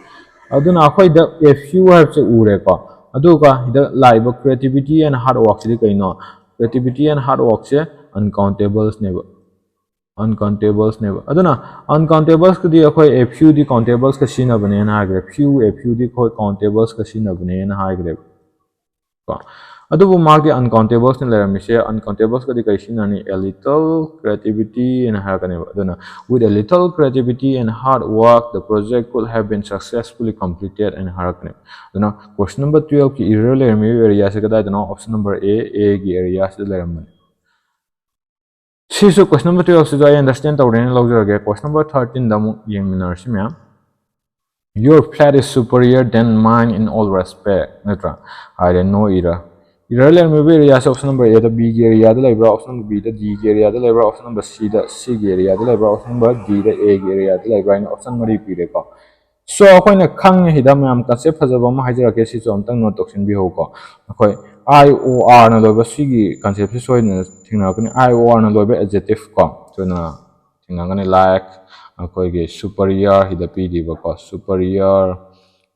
ꯑꯗꯨꯅ ꯑꯩꯈꯣꯏꯗ a few ꯍꯥꯏꯕꯁꯦ ꯎꯔꯦꯀꯣ꯫ ꯑꯗꯨꯒ ꯁꯤꯗ ꯂꯥꯛꯏꯕ creativity and hard work ꯁꯤꯗꯤ ꯀꯩꯅꯣ? Creativity and hard work say uncountables ꯅꯦꯕ꯫ Uncountables ꯅꯦꯕ꯫ ꯑꯗꯨꯅ uncountables ꯀꯗꯤ ꯑꯩꯈꯣꯏ a few ꯗꯤ countables ꯀ ꯁꯤꯖꯤꯟꯅꯕꯅꯦꯅ ꯍꯥꯏꯈ꯭ꯔꯦ꯫ Few, a few ꯗꯤ ꯑꯩꯈꯣꯏ countables ꯀ ꯁꯤꯖꯤꯟꯅꯕꯅꯦꯅ ꯍꯥꯏꯈ꯭ꯔꯦꯕ꯫ ꯀꯣ꯫ ꯑꯗꯨꯕꯨ ꯃꯥꯒꯤ uncountables ꯅ ꯂꯩꯔꯝꯃꯤꯁꯦ, uncountables ꯀꯗꯤ ꯀꯔꯤ ꯁꯤꯖꯤꯟꯅꯅꯤ? A little creativity ꯍꯥꯏꯅ ꯍꯥꯏꯔꯛꯀꯅꯦꯕ꯫ ꯑꯗꯨꯅ, "With a little creativity and hard work, the project could have been successfully completed" ꯍꯥꯏꯅ ꯍꯥꯏꯔꯛꯀꯅꯦꯕ꯫ ꯑꯗꯨꯅ, question number twelve ꯀꯤ error ꯂꯩꯔꯝꯃꯤꯕ area ꯁꯦ ꯀꯗꯥꯏꯗꯅꯣ? Option number A, A ꯒꯤ area ꯁꯤꯗ ꯂꯩꯔꯝꯕꯅꯤ꯫ ꯁꯤꯁꯨ question number twelve ꯁꯤꯁꯨ ꯑꯩ understand ꯇꯧꯔꯦꯅ ꯂꯧꯖꯔꯒꯦ꯫ Question number thirteen ꯗ ꯑꯃꯨꯛ ꯌꯦꯡꯃꯤꯟꯅꯔꯁꯤ ꯃꯌꯥꯝ꯫ "Your flat is superior than mine in all respect" ꯅꯠꯇ꯭ꯔꯥ? ꯍꯥꯏꯔꯦ, no error꯫ Error ꯂꯩꯔꯝꯃꯤꯕ area say option number A the, B ꯒꯤ area ꯗ ꯂꯩꯕ꯭ꯔꯥ, option number B ꯗ, D ꯒꯤ area ꯗ ꯂꯩꯕ꯭ꯔꯥ, option number C ꯗ, C ꯒꯤ area ꯗ ꯂꯩꯕ꯭ꯔꯥ, option number D the, A ꯒꯤ area ꯗ ꯂꯩꯕ꯭ꯔꯥ ꯍꯥꯏꯅ option ꯃꯔꯤ ꯄꯤꯔꯦꯀꯣ꯫ So, ꯑꯩꯈꯣꯏꯅ ꯈꯪꯉꯦ ꯁꯤꯗ ꯃꯌꯥꯝ concept ꯐꯖꯕ ꯑꯃ ꯍꯥꯏꯖꯔꯛꯀꯦ, ꯁꯤꯁꯨ ꯑꯝꯇꯪ note ꯇꯧꯁꯤꯟꯕꯤꯍꯧꯀꯣ꯫ ꯑꯩꯈꯣꯏ I O R ꯅ ꯂꯣꯏꯕ ꯁꯤꯒꯤ concept ꯁꯤ ꯁꯣꯏꯗꯅ ꯊꯦꯡꯅꯔꯛꯀꯅꯤ꯫ I O R ꯅ ꯂꯣꯏꯕ adjective ꯀꯣ, ꯁꯣꯏꯗꯅ ꯊꯦꯡꯅꯒꯅꯤ꯫ Like, ꯑꯩꯈꯣꯏꯒꯤ superior ꯁꯤꯗ ꯄꯤꯔꯤꯕꯀꯣ, superior,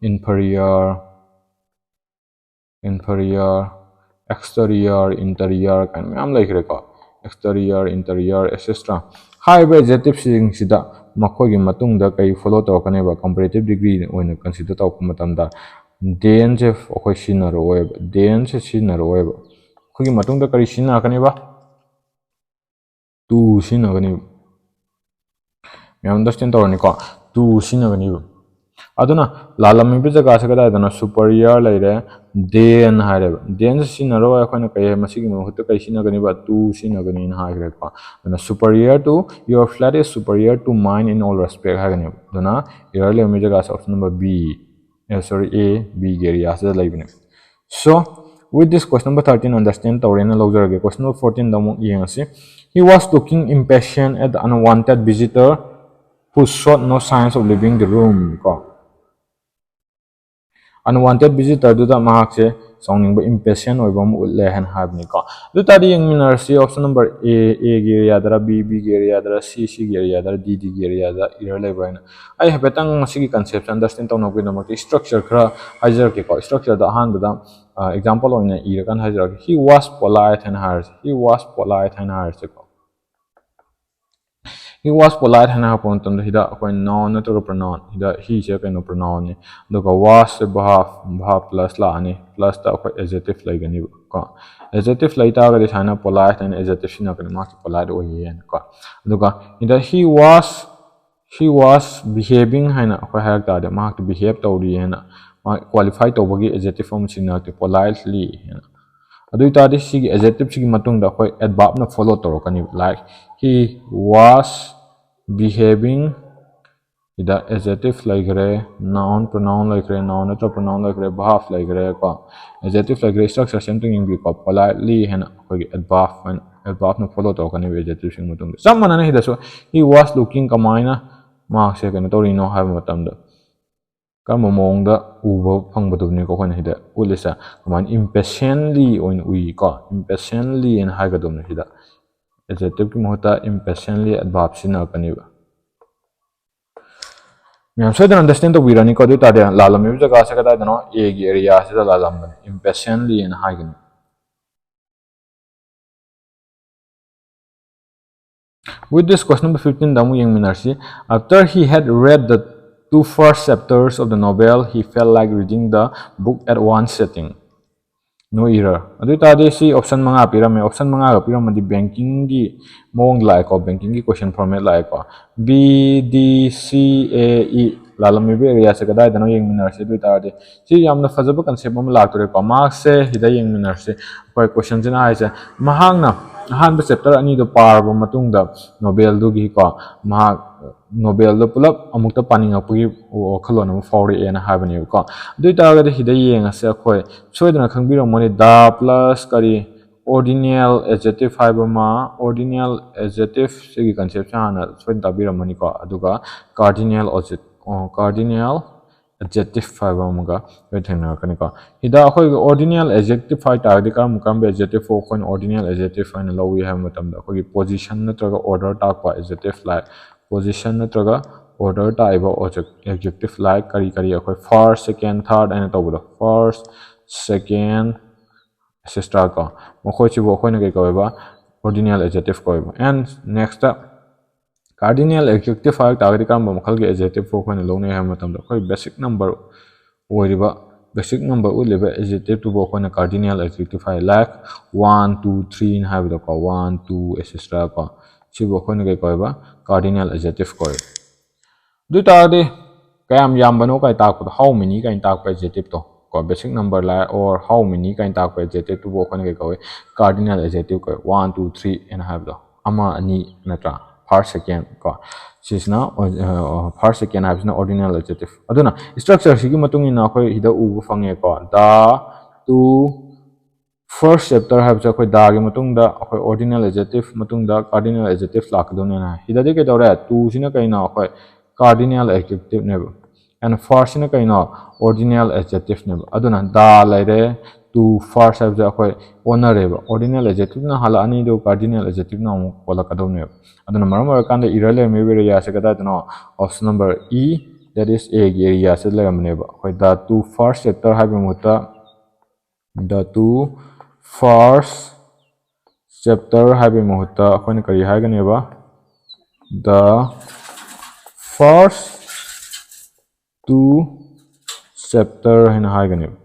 inferior, inferior, exterior, interior ꯀꯥꯏꯅ ꯃꯌꯥꯝ ꯂꯩꯈ꯭ꯔꯦꯀꯣ꯫ Exterior, interior, et cetera꯫ ꯍꯥꯏꯔꯤꯕ adjective ꯁꯤꯡꯁꯤꯗ ꯃꯈꯣꯏꯒꯤ ꯃꯇꯨꯡꯗ ꯀꯔꯤ follow ꯇꯧꯔꯛꯀꯅꯦꯕ? Comparative degree ꯑꯣꯏꯅ consider ꯇꯧꯔꯛꯄ ꯃꯇꯝꯗ than ꯁꯦ ꯑꯩꯈꯣꯏ ꯁꯤꯖꯤꯟꯅꯔꯛꯑꯣꯏꯕ, than ꯁꯦ ꯁꯤꯖꯤꯟꯅꯔꯛꯑꯣꯏꯕ꯫ ꯑꯩꯈꯣꯏꯒꯤ ꯃꯇꯨꯡꯗ ꯀꯔꯤ ꯁꯤꯖꯤꯟꯅꯔꯛꯀꯅꯦꯕ? To ꯁꯤꯖꯤꯟꯅꯒꯅꯦꯕ꯫ ꯃꯌꯥꯝ understand ꯇꯧꯔꯅꯤꯀꯣ? To ꯁꯤꯖꯤꯟꯅꯒꯅꯦꯕ꯫ ꯑꯗꯨꯅ ꯂꯥꯜꯂꯝꯃꯤꯕ ꯖꯒꯥꯁꯦ ꯀꯗꯥꯏꯗꯅꯣ? Superior ꯂꯩꯔꯦ, Then ꯍꯥꯏꯔꯦꯕ꯫ Then ꯁꯤ ꯁꯤꯖꯤꯟꯅꯔꯣꯏ꯫ ꯑꯩꯈꯣꯏꯅ ꯀꯩ, ꯃꯁꯤꯒꯤ ꯃꯍꯨꯠꯇ ꯀꯩ ꯁꯤꯖꯤꯟꯅꯒꯅꯤꯕ? To ꯁꯤꯖꯤꯟꯅꯒꯅꯤꯅ ꯍꯥꯏꯈ꯭ꯔꯦꯀꯣ꯫ ꯑꯗꯨꯅ superior to, your flat is superior to mine in all respect ꯍꯥꯏꯒꯅꯦꯕ꯫ ꯑꯗꯨꯅ error ꯂꯩꯔꯝꯃꯤ ꯖꯒꯥꯁꯦ option number B, A, sorry, A, B ꯒꯤ area ꯁꯤꯗ ꯂꯩꯕꯅꯦ꯫ So, with this, question number thirteen understand ꯇꯧꯔꯦꯅ ꯂꯧꯖꯔꯒꯦ꯫ Question number fourteen ꯗ ꯑꯃꯨꯛ ꯌꯦꯡꯉꯁꯤ꯫ He was looking impatient at the unwanted visitor who showed no signs of leaving the room ꯀꯣ꯫ Unwanted visitor ꯗꯨꯗ ꯃꯍꯥꯛꯁꯦ ꯁꯥꯎꯅꯤꯡꯕ, impatient ꯑꯣꯏꯕ ꯑꯃ ꯎꯠꯂꯦ ꯍꯥꯏꯅ ꯍꯥꯏꯕꯅꯤꯀꯣ꯫ ꯑꯗꯨ ꯇꯥꯔꯗꯤ ꯌꯦꯡꯃꯤꯟꯅꯔꯁꯤ, option number A, A ꯒꯤ area ꯗꯔ, B, B ꯒꯤ area ꯗꯔ, C, C ꯒꯤ area ꯗꯔ, D, D ꯒꯤ area ꯗ error ꯂꯩꯕ꯭ꯔꯥ ꯍꯥꯏꯅ꯫ ꯑꯩ ꯍꯥꯏꯐꯦꯠꯇꯪ ꯃꯁꯤꯒꯤ concept ꯁꯦ understand ꯇꯧꯅꯕꯒꯤꯗꯃꯛꯇ structure ꯈꯔ ꯍꯥꯏꯖꯔꯛꯀꯦꯀꯣ꯫ Structure ꯗ ꯑꯍꯥꯟꯕꯗ, ꯑ, example ꯑꯣꯏꯅ ꯏꯔꯀꯥꯟꯗ ꯍꯥꯏꯖꯔꯛꯀꯦ꯫ He was polite ꯍꯥꯏꯅ ꯍꯥꯏꯔꯁꯤ꯫ He was polite ꯍꯥꯏꯅ ꯍꯥꯏꯔꯁꯤꯀꯣ꯫ He was polite ꯍꯥꯏꯅ ꯍꯥꯏꯔꯛꯄ ꯃꯇꯝꯗ ꯁꯤꯗ ꯑꯩꯈꯣꯏ noun ꯅꯠꯇ꯭ꯔꯒ pronoun, ꯁꯤꯗ he ꯁꯦ ꯀꯩꯅꯣ, pronoun ꯅꯤ, ꯑꯗꯨꯒ was say verb, verb plus ꯂꯥꯛꯑꯅꯤ, plus ꯇ ꯑꯩꯈꯣꯏ adjective ꯂꯩꯒꯅꯤꯕ ꯀꯣ꯫ Adjective ꯂꯩ ꯇꯥꯔꯒꯗꯤ ꯁꯨꯃꯥꯏꯅ polite ꯍꯥꯏꯅ adjective ꯁꯤꯖꯤꯟꯅꯔꯛꯀꯅꯤ, ꯃꯍꯥꯛꯁꯦ polite ꯑꯣꯏꯌꯦꯅ ꯀꯣ꯫ ꯑꯗꯨꯒ ꯁꯤꯗ he was, he was behaving ꯍꯥꯏꯅ ꯑꯩꯈꯣꯏ ꯍꯥꯏꯔꯛ ꯇꯥꯔꯗꯤ ꯃꯍꯥꯛꯇꯤ behave ꯇꯧꯔꯤ ꯍꯥꯏꯅ ꯃꯥ qualify ꯇꯧꯕꯒꯤ adjective ꯑꯃ ꯁꯤꯖꯤꯟꯅꯔꯛꯇꯦ, politely ꯍꯥꯏꯅ꯫ ꯑꯗꯨ ꯑꯣꯏ ꯇꯥꯔꯗꯤ ꯁꯤꯒꯤ adjective ꯁꯤꯒꯤ ꯃꯇꯨꯡꯗ ꯑꯩꯈꯣꯏ adverb ꯅ follow ꯇꯧꯔꯛꯀꯅꯤꯕ꯫ Like, he was behaving, ꯁꯤꯗ adjective ꯂꯩꯈ꯭ꯔꯦ, noun, pronoun ꯂꯩꯈ꯭ꯔꯦ, noun ꯅꯠꯇ꯭ꯔ pronoun ꯂꯩꯈ꯭ꯔꯦ, verb ꯂꯩꯈ꯭ꯔꯦ ꯀꯣ, adjective ꯂꯩꯈ꯭ꯔꯦ, structure ꯁꯦ ꯑꯝꯇꯪ ꯌꯦꯡꯕꯤꯌꯨꯀꯣ, politely ꯍꯥꯏꯅ ꯑꯩꯈꯣꯏꯒꯤ adverb ꯍꯥꯏꯅ, adverb ꯅ follow ꯇꯧꯔꯛꯀꯅꯦꯕ adjective ꯁꯤꯒꯤ ꯃꯇꯨꯡꯗ꯫ ꯆꯞ ꯃꯥꯟꯅꯅ ꯁꯤꯗꯁꯨ he was looking ꯀꯃꯥꯏꯅ ꯃꯍꯥꯛꯁꯦ ꯀꯩꯅꯣ ꯇꯧꯔꯤꯅꯣ ꯍꯥꯏꯕ ꯃꯇꯝꯗ ꯀꯔꯝꯕ ꯃꯑꯣꯡꯗ ꯎꯕ ꯐꯪꯕꯗꯨꯅꯤꯀꯣ ꯑꯩꯈꯣꯏꯅ ꯁꯤꯗ ꯎꯠꯂꯤꯁꯦ꯫ ꯀꯃꯥꯏꯅ impatiently ꯑꯣꯏꯅ ꯎꯏꯀꯣ, impatiently ꯍꯥꯏꯅ ꯍꯥꯏꯒꯗꯕꯅꯤ ꯁꯤꯗ꯫ Adjective ꯀꯤ ꯃꯍꯨꯠꯇ impatiently adverb ꯁꯤꯖꯤꯟꯅꯔꯛꯀꯅꯦꯕ꯫ ꯃꯌꯥꯝ ꯁꯣꯏꯗꯅ understand ꯇꯧꯕꯤꯔꯅꯤꯀꯣ꯫ ꯑꯗꯨ ꯑꯣꯏ ꯇꯥꯔꯗꯤ ꯂꯥꯜꯂꯝꯃꯤꯕ ꯖꯒꯥꯁꯦ ꯀꯗꯥꯏꯗꯅꯣ? A ꯒꯤ area ꯁꯤꯗ ꯂꯥꯜꯂꯝꯕꯅꯤ, impatiently ꯍꯥꯏꯅ ꯍꯥꯏꯒꯅꯤ꯫ With this, question number fifteen ꯗ ꯑꯃꯨꯛ ꯌꯦꯡꯃꯤꯟꯅꯔꯁꯤ꯫ After he had read the two first chapters of the novel, he felt like reading the book at one sitting. No error. ꯑꯗꯨ ꯑꯣꯏ ꯇꯥꯔꯗꯤ ꯁꯤ option ꯃꯉꯥ ꯄꯤꯔꯝꯃꯦ꯫ Option ꯃꯉꯥꯒ ꯄꯤꯔꯝꯃꯗꯤ banking ꯒꯤ ꯃꯑꯣꯡꯗ ꯂꯥꯛꯑꯦꯀꯣ, banking ꯒꯤ question format ꯂꯥꯛꯑꯦꯀꯣ꯫ B, D, C, A, E ꯂꯥꯜꯂꯝꯃꯤꯕ ꯑꯦꯔꯤꯌꯥꯁꯦ ꯀꯗꯥꯏꯗꯅꯣ ꯌꯦꯡꯃꯤꯟꯅꯔꯁꯤ꯫ ꯑꯗꯨ ꯑꯣꯏꯇꯥꯔꯗꯤ ꯁꯤ ꯌꯥꯝꯅ ꯐꯖꯕ ꯀꯟꯁꯦꯞ ꯑꯃ ꯂꯥꯛꯇꯣꯔꯦꯀꯣ꯫ ꯃꯍꯥꯛꯁꯦ ꯁꯤꯗ ꯌꯦꯡꯃꯤꯟꯅꯔꯁꯤ꯫ ꯑꯩꯈꯣꯏ ꯀꯣꯏꯁꯟꯁꯤꯅ ꯍꯥꯏꯁꯦ, ꯃꯍꯥꯛꯅ ꯑꯍꯥꯟꯕ ꯆꯦꯞꯇꯔ ꯑꯅꯤꯗꯣ ꯄꯥꯔꯕ ꯃꯇꯨꯡꯗ ꯅꯣꯕꯦꯜꯗꯨꯒꯤꯀꯣ, ꯃꯍꯥꯛ ꯅꯣꯕꯦꯜꯗꯣ ꯄꯨꯂꯞ ꯑꯃꯨꯛꯇ ꯄꯥꯅꯤꯡꯉꯛꯄꯒꯤ ꯋꯥꯈꯜꯂꯣꯟ ꯑꯃ ꯐꯥꯎꯔꯛꯑꯦꯅ ꯍꯥꯏꯕꯅꯦꯕꯀꯣ꯫ ꯑꯗꯨ ꯑꯣꯏꯇꯥꯔꯒꯗꯤ ꯁꯤꯗ ꯌꯦꯡꯉꯁꯦ꯫ ꯑꯩꯈꯣꯏ ꯁꯣꯏꯗꯅ ꯈꯪꯕꯤꯔꯝꯃꯅꯤ, ꯗ ꯄ꯭ꯂꯁ ꯀꯔꯤ, ꯑꯣꯔꯗꯤꯅꯦꯜ ꯑꯦꯖꯦꯛꯇꯤꯚ ꯍꯥꯏꯕ ꯑꯃ, ꯑꯣꯔꯗꯤꯅꯦꯜ ꯑꯦꯖꯦꯛꯇꯤꯚ ꯁꯤꯒꯤ ꯀꯟꯁꯦꯞꯁꯦ ꯍꯥꯟꯅ ꯁꯣꯏꯗꯅ ꯇꯥꯕꯤꯔꯝꯃꯅꯤꯀꯣ꯫ ꯑꯗꯨꯒ ꯀꯥꯔꯗꯤꯅꯦꯜ ꯑꯣꯖꯦꯛ ꯀꯥꯔꯗꯤꯅꯦꯜ ꯑꯦꯖꯦꯛꯇꯤꯚ ꯍꯥꯏꯕ ꯑꯃꯒ ꯂꯣꯏ ꯊꯦꯡꯅꯔꯛꯀꯅꯤꯀꯣ꯫ ꯁꯤꯗ ꯑꯩꯈꯣꯏꯒꯤ ꯑꯣꯔꯗꯤꯅꯦꯜ ꯑꯦꯖꯦꯛꯇꯤꯚ ꯍꯥꯏ ꯇꯥꯔꯒꯗꯤ ꯀꯔꯝꯕ ꯀꯔꯝꯕ ꯑꯦꯖꯦꯛꯇꯤꯚ ꯑꯩꯈꯣꯏꯅ ꯑꯣꯔꯗꯤꯅꯦꯜ ꯑꯦꯖꯦꯛꯇꯤꯚ ꯍꯥꯏꯅ ꯂꯧꯏ ꯍꯥꯏꯕ ꯃꯇꯝꯗ, ꯑꯩꯈꯣꯏꯒꯤ ꯄꯣꯖꯤꯁꯟ ꯅꯠꯇ꯭ꯔꯒ ꯑꯣꯔꯗꯔ ꯇꯥꯛꯄ ꯑꯦꯖꯦꯛꯇꯤꯚ ꯂꯥꯏꯛ, ꯄꯣꯖꯤꯁꯟ ꯅꯠꯇ꯭ꯔꯒ ꯑꯣꯔꯗꯔ ꯇꯥꯛꯏꯕ ꯑꯦꯖꯦꯛꯇꯤꯚ ꯂꯥꯏꯛ ꯀꯔꯤ ꯀꯔꯤ, ꯑꯩꯈꯣꯏ ꯐꯥꯔꯁ, ꯁꯦꯀꯦꯟ, ꯊꯥꯔꯠ ꯍꯥꯏꯅ ꯇꯧꯕꯗꯣ, ꯐꯥꯔꯁ, ꯁꯦꯀꯦꯟ, ꯑꯦꯁꯦꯁꯇ꯭ꯔꯥ ꯀꯣ, ꯃꯈꯣꯏꯁꯤꯕꯨ ꯑꯩꯈꯣꯏꯅ ꯀꯩ ꯀꯧꯋꯦꯕ? ꯑꯣꯔꯗꯤꯅꯦꯜ ꯑꯦꯖꯦꯛꯇꯤꯚ ꯀꯧꯋꯦꯕ꯫ ꯑꯦꯟ ꯅꯦꯛꯁꯇ ꯀꯥꯔꯗꯤꯅꯦꯜ ꯑꯦꯖꯦꯛꯇꯤꯚ ꯍꯥꯏ ꯇꯥꯔꯒꯗꯤ ꯀꯔꯝꯕ ꯃꯈꯜꯒꯤ ꯑꯦꯖꯦꯛꯇꯤꯚ ꯑꯩꯈꯣꯏꯅ ꯂꯧꯅꯩ ꯍꯥꯏꯕ ꯃꯇꯝꯗ, ꯑꯩꯈꯣꯏ ꯕꯦꯁꯤꯛ ꯅꯝꯕꯔ ꯑꯣꯏꯔꯤꯕ, ꯕꯦꯁꯤꯛ ꯅꯝꯕꯔ ꯎꯠꯂꯤꯕ ꯑꯦꯖꯦꯛꯇꯤꯚꯇꯨꯕꯨ ꯑꯩꯈꯣꯏꯅ ꯀꯥꯔꯗꯤꯅꯦꯜ ꯑꯦꯖꯦꯛꯇꯤꯚ ꯍꯥꯏ꯫ ꯂꯥꯏꯛ ꯋꯥꯟ, ꯇꯨ, ꯊ꯭ꯔꯤꯅ ꯍꯥꯏꯕꯗꯀꯣ, ꯋꯥꯟ, ꯇꯨ, ꯑꯦꯁꯦꯁꯇ꯭ꯔꯥ ꯀꯣ, ꯁꯤꯕꯨ ꯑꯩꯈꯣꯏꯅ ꯀꯩ ꯀꯧꯋꯦꯕ? Cardinal adjective ꯀꯧꯋꯦꯕ꯫ ꯑꯗꯨ ꯑꯣꯏ ꯇꯥꯔꯗꯤ ꯀꯌꯥꯝ ꯌꯥꯝꯕꯅꯣ ꯀꯥꯏ ꯇꯥꯛꯄꯗꯣ, how many ꯀꯥꯏꯅ ꯇꯥꯛꯄ ꯑꯦꯖꯦꯛꯇꯤꯚꯇꯣ ꯀꯣ, basic number like or how many ꯀꯥꯏꯅ ꯇꯥꯛꯄ ꯑꯦꯖꯦꯛꯇꯤꯚꯇꯨꯕꯨ ꯑꯩꯈꯣꯏꯅ ꯀꯩ ꯀꯧꯏ? ꯀꯥꯔꯗꯤꯅꯦꯜ ꯑꯦꯖꯦꯛꯇꯤꯚ ꯀꯧꯏ꯫ ꯋꯥꯟ, ꯇꯨ, ꯊ꯭ꯔꯤ ꯍꯥꯏꯅ ꯍꯥꯏꯕꯗꯣ, ꯑꯃ, ꯑꯅꯤ ꯅꯠꯇ꯭ꯔꯥ? ꯐꯥꯔꯁ, ꯁꯦꯀꯦꯟ ꯀꯣ, ꯁꯤꯁꯤꯅ ꯐꯥꯔꯁ, ꯁꯦꯀꯦꯟ ꯍꯥꯏꯕꯁꯤꯅ ꯑꯣꯔꯗꯤꯅꯦꯜ ꯑꯦꯖꯦꯛꯇꯤꯚ꯫ ꯑꯗꯨꯅ ꯏꯁꯇ꯭ꯔꯛꯆꯔꯁꯤꯒꯤ ꯃꯇꯨꯡ ꯏꯟꯅ ꯑꯩꯈꯣꯏ ꯁꯤꯗ ꯎꯕ ꯐꯪꯉꯦꯀꯣ, ꯗ, ꯇꯨ, ꯐꯥꯔꯁ ꯆꯦꯞꯇꯔ ꯍꯥꯏꯕꯁꯦ ꯑꯩꯈꯣꯏ ꯗꯥꯒꯤ ꯃꯇꯨꯡꯗ ꯑꯩꯈꯣꯏ ꯑꯣꯔꯗꯤꯅꯦꯜ ꯑꯦꯖꯦꯛꯇꯤꯚ, ꯃꯇꯨꯡꯗ ꯀꯥꯔꯗꯤꯅꯦꯜ ꯑꯦꯖꯦꯛꯇꯤꯚ ꯂꯥꯛꯀꯗꯧꯅꯦꯅ ꯍꯥꯏ꯫ ꯁꯤꯗꯗꯤ ꯀꯩꯗꯧꯔꯦ? ꯇꯨꯁꯤꯅ ꯀꯩꯅꯣ? ꯑꯩꯈꯣꯏ ꯀꯥꯔꯗꯤꯅꯦꯜ ꯑꯦꯖꯦꯛꯇꯤꯚꯅꯦꯕ꯫ ꯑꯦꯟ ꯐꯥꯔꯁꯁꯤꯅ ꯀꯩꯅꯣ? ꯑꯣꯔꯗꯤꯅꯦꯜ ꯑꯦꯖꯦꯛꯇꯤꯚꯅꯦꯕ꯫ ꯑꯗꯨꯅ ꯗ ꯂꯩꯔꯦ, ꯇꯨ, ꯐꯥꯔꯁ ꯍꯥꯏꯕꯁꯦ ꯑꯩꯈꯣꯏ ꯑꯣꯟꯅꯔꯦꯕ꯫ ꯑꯣꯔꯗꯤꯅꯦꯜ ꯑꯦꯖꯦꯛꯇꯤꯚꯅ ꯍꯜꯂꯛꯑꯅꯤ, ꯑꯗꯨꯒ ꯀꯥꯔꯗꯤꯅꯦꯜ ꯑꯦꯖꯦꯛꯇꯤꯚꯅ ꯑꯃꯨꯛ ꯍꯣꯜꯂꯛꯀꯗꯧꯅꯦꯕ꯫ ꯑꯗꯨꯅ ꯃꯔꯝ ꯑꯣꯏꯔꯀꯥꯟꯗ ꯏꯔꯔ ꯂꯩꯔꯝꯃꯤꯕ ꯑꯦꯔꯤꯌꯥꯁꯦ ꯀꯗꯥꯏꯗꯅꯣ? Option number E, that is ꯑꯦꯒꯤ ꯑꯦꯔꯤꯌꯥꯁꯤꯗ ꯂꯩꯔꯝꯕꯅꯦꯕ꯫ ꯑꯩꯈꯣꯏ ꯗ ꯇꯨ ꯐꯥꯔꯁ ꯆꯦꯞꯇꯔ ꯍꯥꯏꯕꯒꯤ ꯃꯍꯨꯠꯇ ꯗ ꯇꯨ ꯐꯥꯔꯁ ꯆꯦꯞꯇꯔ ꯍꯥꯏꯕꯒꯤ ꯃꯍꯨꯠꯇ ꯑꯩꯈꯣꯏꯅ ꯀꯔꯤ ꯍꯥꯏꯒꯅꯦꯕ? The first two chapter ꯍꯥꯏꯅ ꯍꯥꯏꯒꯅꯦꯕ꯫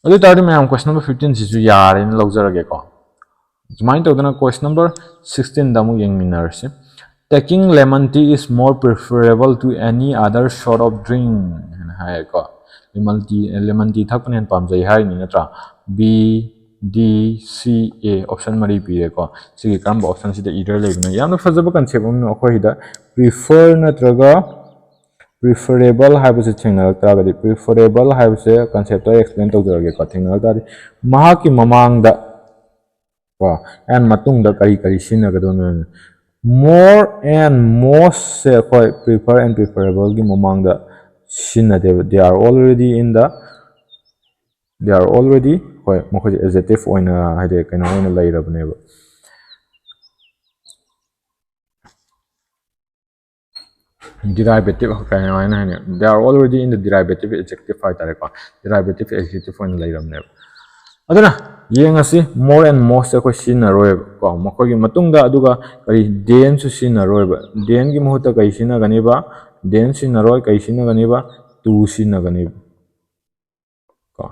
ꯑꯗꯨ ꯑꯣꯏ ꯇꯥꯔꯗꯤ ꯃꯌꯥꯝ, question number fifteen ꯁꯤꯁꯨ ꯌꯥꯔꯦꯅ ꯂꯧꯖꯔꯒꯦꯀꯣ꯫ ꯁꯨꯃꯥꯏꯅ ꯇꯧꯗꯅ question number sixteen ꯗ ꯑꯃꯨꯛ ꯌꯦꯡꯃꯤꯟꯅꯔꯁꯤ꯫ "Taking lemon tea is more preferable to any other sort of drink" ꯍꯥꯏꯅ ꯍꯥꯏꯌꯦꯀꯣ꯫ ꯂꯦꯃꯟ ꯇꯤ ꯂꯦꯃꯟ ꯇꯤ ꯊꯛꯄꯅ ꯍꯦꯟꯅ ꯄꯥꯝꯖꯩ ꯍꯥꯏꯔꯤꯅꯤ ꯅꯠꯇ꯭ꯔꯥ? ꯕꯤ, ꯗꯤ, ꯁꯤ, ꯑꯦ, ꯑꯣꯞꯁꯟ ꯃꯔꯤ ꯄꯤꯔꯦꯀꯣ꯫ ꯁꯤꯒꯤ ꯀꯔꯝꯕ ꯑꯣꯞꯁꯟꯁꯤꯗ ꯏꯔ ꯂꯩꯕꯅꯣ? ꯌꯥꯝꯅ ꯐꯖꯕ ꯀꯟꯁꯦꯞ ꯑꯃꯅ ꯑꯩꯈꯣꯏ ꯁꯤꯗ ꯄ꯭ꯔꯤꯐꯔ ꯅꯠꯇ꯭ꯔꯒ ꯄ꯭ꯔꯤꯐꯔꯦꯕꯜ ꯍꯥꯏꯕꯁꯦ ꯊꯦꯡꯅꯔꯛ ꯇꯥꯔꯒꯗꯤ, ꯄ꯭ꯔꯤꯐꯔꯦꯕꯜ ꯍꯥꯏꯕꯁꯦ ꯀꯟꯁꯦꯞꯇꯣ ꯑꯩ ꯑꯦꯛꯁꯄ꯭ꯂꯦꯟ ꯇꯧꯖꯔꯒꯦꯀꯣ꯫ ꯊꯦꯡꯅꯔꯛ ꯇꯥꯔꯗꯤ, ꯃꯍꯥꯛꯀꯤ ꯃꯃꯥꯡꯗ ꯀꯣ ꯑꯦꯟ ꯃꯇꯨꯡꯗ ꯀꯔꯤ ꯀꯔꯤ ꯁꯤꯖꯤꯟꯅꯒꯗꯣꯏꯅꯣ? More and most ꯁꯦ ꯑꯩꯈꯣꯏ ꯄ꯭ꯔꯤꯐꯔ ꯑꯦꯟ ꯄ꯭ꯔꯤꯐꯔꯦꯕꯜꯒꯤ ꯃꯃꯥꯡꯗ ꯁꯤꯖꯤꯟꯅꯗꯦꯕ꯫ They are already in the, they are already, ꯍꯣꯏ, ꯃꯈꯣꯏꯁꯦ ꯑꯦꯖꯦꯛꯇꯤꯚ ꯑꯣꯏꯅ, ꯍꯥꯏꯗꯤ ꯀꯩꯅꯣ ꯑꯣꯏꯅ ꯂꯩꯔꯕꯅꯦꯕ꯫ Derivative ꯀꯩ ꯍꯥꯏꯅ ꯍꯥꯏꯅꯤ? They are already in the derivative adjective ꯍꯥꯏꯇꯥꯔꯦꯀꯣ꯫ Derivative adjective ꯑꯣꯏꯅ ꯂꯩꯔꯕꯅꯦꯕ꯫ ꯑꯗꯨꯅ ꯌꯦꯡꯉꯁꯤ, more and most ꯑꯩꯈꯣꯏ ꯁꯤꯖꯤꯟꯅꯔꯣꯏꯕ ꯀꯣ, ꯃꯈꯣꯏꯒꯤ ꯃꯇꯨꯡꯗ꯫ ꯑꯗꯨꯒ ꯀꯔꯤ, thenꯁꯨ ꯁꯤꯖꯤꯟꯅꯔꯣꯏꯕ꯫ Thenꯒꯤ ꯃꯍꯨꯠꯇ ꯀꯔꯤ ꯁꯤꯖꯤꯟꯅꯒꯅꯤꯕ? Then ꯁꯤꯖꯤꯟꯅꯔꯣꯏ꯫ ꯀꯔꯤ ꯁꯤꯖꯤꯟꯅꯒꯅꯤꯕ? To ꯁꯤꯖꯤꯟꯅꯒꯅꯤꯕ ꯀꯣ꯫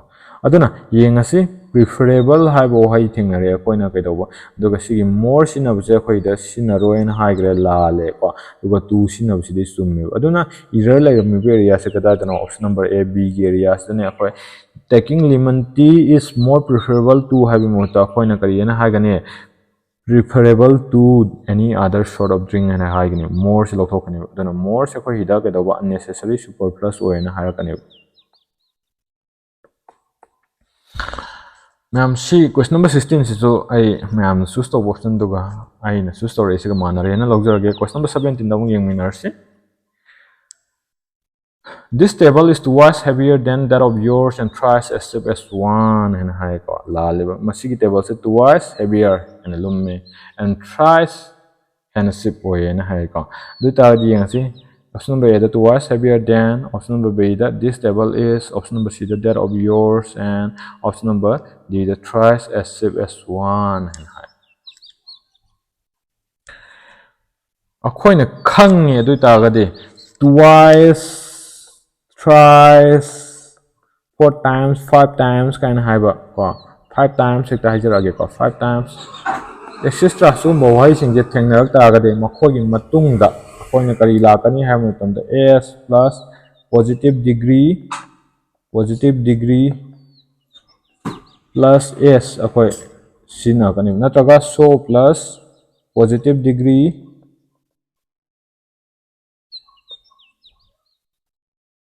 ꯑꯗꯨꯅ ꯌꯦꯡꯉꯁꯤ, ꯄ꯭ꯔꯤꯐꯔꯦꯕꯜ ꯍꯥꯏꯕ ꯋꯥꯍꯩ ꯊꯦꯡꯅꯔꯦ ꯑꯩꯈꯣꯏꯅ ꯀꯩꯗꯧꯕ, ꯑꯗꯨꯒ ꯁꯤꯒꯤ more ꯁꯤꯖꯤꯟꯅꯕꯁꯦ ꯑꯩꯈꯣꯏꯗ ꯁꯤꯖꯤꯟꯅꯔꯣꯏꯅ ꯍꯥꯏꯈ꯭ꯔꯦ, ꯂꯥꯜꯂꯦꯀꯣ꯫ ꯑꯗꯨꯒ to ꯁꯤꯖꯤꯟꯅꯕꯁꯤꯗꯤ ꯆꯨꯝꯃꯦꯕ꯫ ꯑꯗꯨꯅ ꯏꯔꯔ ꯂꯩꯔꯝꯃꯤꯕ ꯑꯦꯔꯤꯌꯥꯁꯦ ꯀꯗꯥꯏꯗꯅꯣ? Option number A, Bꯒꯤ ꯑꯦꯔꯤꯌꯥꯁꯤꯗꯅꯦ꯫ ꯑꯩꯈꯣꯏ "Taking lemon tea is more preferable to" ꯍꯥꯏꯕꯒꯤ ꯃꯍꯨꯠꯇ ꯑꯩꯈꯣꯏꯅ ꯀꯔꯤ ꯍꯥꯏꯅ ꯍꯥꯏꯒꯅꯤ? "Preferable to any other sort of drink" ꯍꯥꯏꯅ ꯍꯥꯏꯒꯅꯤ꯫ Moreꯁꯦ ꯂꯧꯊꯣꯛꯀꯅꯦꯕ꯫ ꯑꯗꯨꯅ moreꯁꯦ ꯑꯩꯈꯣꯏ ꯁꯤꯗ ꯀꯩꯗꯧꯕ? Unnecessary, superfluous ꯑꯣꯏꯌꯦꯅ ꯍꯥꯏꯔꯛꯀꯅꯦꯕ꯫ ꯃꯌꯥꯝ, ꯁꯤ question number sixteenꯁꯤꯁꯨ ꯑꯩ ꯃꯌꯥꯝꯅ choose ꯇꯧꯕ optionꯗꯨꯒ ꯑꯩꯅ choose ꯇꯧꯔꯛꯏꯁꯤꯒ ꯃꯥꯟꯅꯔꯦꯅ ꯂꯧꯖꯔꯒꯦ꯫ Question number seventeenꯗ ꯑꯃꯨꯛ ꯌꯦꯡꯃꯤꯟꯅꯔꯁꯤ꯫ "This table is twice heavier than that of yours and thrice as cheap as one" ꯍꯥꯏꯅ ꯍꯥꯏꯀꯣ꯫ ꯂꯥꯜꯂꯦꯕ꯫ ꯃꯁꯤꯒꯤ tableꯁꯦ twice heavier ꯍꯥꯏꯅ ꯂꯨꯝꯃꯦ, and thrice ꯍꯦꯟꯅ cheap ꯑꯣꯏꯌꯦꯅ ꯍꯥꯏꯀꯣ꯫ ꯑꯗꯨ ꯑꯣꯏꯇꯥꯔꯗꯤ ꯌꯦꯡꯉꯁꯤ, option number Aꯗ "twice heavier than", option number Bꯗ "this table is", option number Cꯗ "that of yours", and option number Dꯗ "thrice as cheap as one" ꯍꯥꯏꯅ ꯍꯥꯏ꯫ ꯑꯩꯈꯣꯏꯅ ꯈꯪꯉꯦ ꯑꯗꯨ ꯑꯣꯏꯇꯥꯔꯒꯗꯤ, twice, thrice, four times, five times ꯀꯥꯏꯅ ꯍꯥꯏꯕ ꯀꯣ, five times ꯍꯦꯛꯇ ꯍꯥꯏꯖꯔꯛꯑꯒꯦꯀꯣ, five times꯫ Extra ꯁꯤꯒꯨꯝꯕ ꯋꯥꯍꯩꯁꯤꯡꯁꯦ ꯊꯦꯡꯅꯔꯛ ꯇꯥꯔꯒꯗꯤ ꯃꯈꯣꯏꯒꯤ ꯃꯇꯨꯡꯗ ꯑꯩꯈꯣꯏꯅ ꯀꯔꯤ ꯂꯥꯛꯀꯅꯤ ꯍꯥꯏꯕ ꯃꯇꯝꯗ S plus positive degree, positive degree plus S ꯑꯩꯈꯣꯏ ꯁꯤꯖꯤꯟꯅꯔꯛꯀꯅꯦꯕ, ꯅꯠꯇ꯭ꯔꯒ so plus positive degree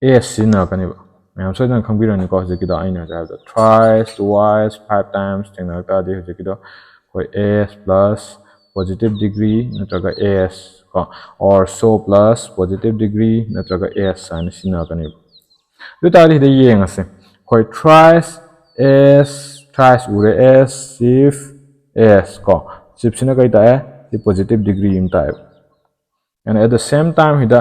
S ꯁꯤꯖꯤꯟꯅꯔꯛꯀꯅꯦꯕ꯫ ꯃꯌꯥꯝ ꯁꯣꯏꯗꯅ ꯈꯪꯕꯤꯔꯝꯅꯤꯀꯣ, ꯍꯧꯖꯤꯛꯀꯤꯗꯣ ꯑꯩꯅ ꯍꯧꯖꯤꯛ ꯍꯥꯏꯕꯗꯣ thrice, twice, five times ꯊꯦꯡꯅꯔꯛ ꯇꯥꯔꯗꯤ ꯍꯧꯖꯤꯛꯀꯤꯗꯣ ꯑꯩꯈꯣꯏ S plus positive degree ꯅꯠꯇ꯭ꯔꯒ S ꯀꯣ, or so plus positive degree ꯅꯠꯇ꯭ꯔꯒ S ꯍꯥꯏꯅ ꯁꯤꯖꯤꯟꯅꯔꯛꯀꯅꯦꯕ꯫ ꯑꯗꯨ ꯑꯣꯏꯇꯥꯔꯗꯤ ꯁꯤꯗ ꯌꯦꯡꯉꯁꯦ, ꯑꯩꯈꯣꯏ thrice, S, thrice ꯎꯔꯦ, S, chief, S ꯀꯣ, chief ꯁꯤꯅ ꯀꯔꯤ ꯇꯥꯛꯑꯦ? ꯁꯤ positive degree ꯑꯃ ꯇꯥꯛꯑꯦꯕ꯫ And at the same time ꯁꯤꯗ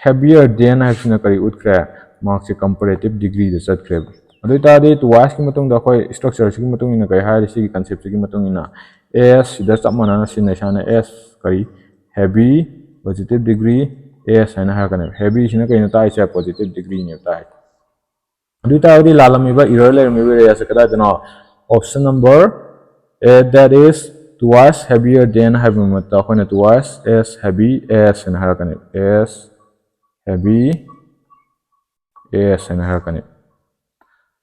heavier than ꯍꯥꯏꯕꯁꯤꯅ ꯀꯔꯤ ꯎꯠꯈ꯭ꯔꯦ? ꯃꯍꯥꯛꯁꯦ comparative degree ꯗ ꯆꯠꯈ꯭ꯔꯦꯕ꯫ ꯑꯗꯨ ꯑꯣꯏꯇꯥꯔꯗꯤ twice ꯀꯤ ꯃꯇꯨꯡꯗ ꯑꯩꯈꯣꯏ structure ꯁꯤꯒꯤ ꯃꯇꯨꯡ ꯏꯟꯅ ꯀꯔꯤ ꯍꯥꯏꯔꯤ? ꯁꯤꯒꯤ concept ꯁꯤꯒꯤ ꯃꯇꯨꯡ ꯏꯟꯅ S ꯁꯤꯗ ꯆꯞ ꯃꯥꯟꯅꯅ ꯁꯤꯖꯤꯟꯅꯩ꯫ ꯁꯨꯃꯥꯏꯅ S ꯀꯔꯤ? Heavy, positive degree, S ꯍꯥꯏꯅ ꯍꯥꯏꯔꯛꯀꯅꯦꯕ꯫ Heavy ꯁꯤꯅ ꯀꯩꯅꯣ ꯇꯥꯛꯏꯁꯦ? Positive degree ꯅꯦꯕ ꯇꯥꯛꯏꯁꯦ꯫ ꯑꯗꯨ ꯑꯣꯏꯇꯥꯔꯒꯗꯤ ꯂꯥꯜꯂꯝꯃꯤꯕ, error ꯂꯩꯔꯝꯃꯤꯕ area ꯁꯦ ꯀꯗꯥꯏꯗꯅꯣ? Option number A, that is twice heavier than ꯍꯥꯏꯕ ꯃꯍꯨꯠꯇ ꯑꯩꯈꯣꯏꯅ twice as heavy as ꯍꯥꯏꯅ ꯍꯥꯏꯔꯛꯀꯅꯦꯕ꯫ As heavy as ꯍꯥꯏꯅ ꯍꯥꯏꯔꯛꯀꯅꯤ꯫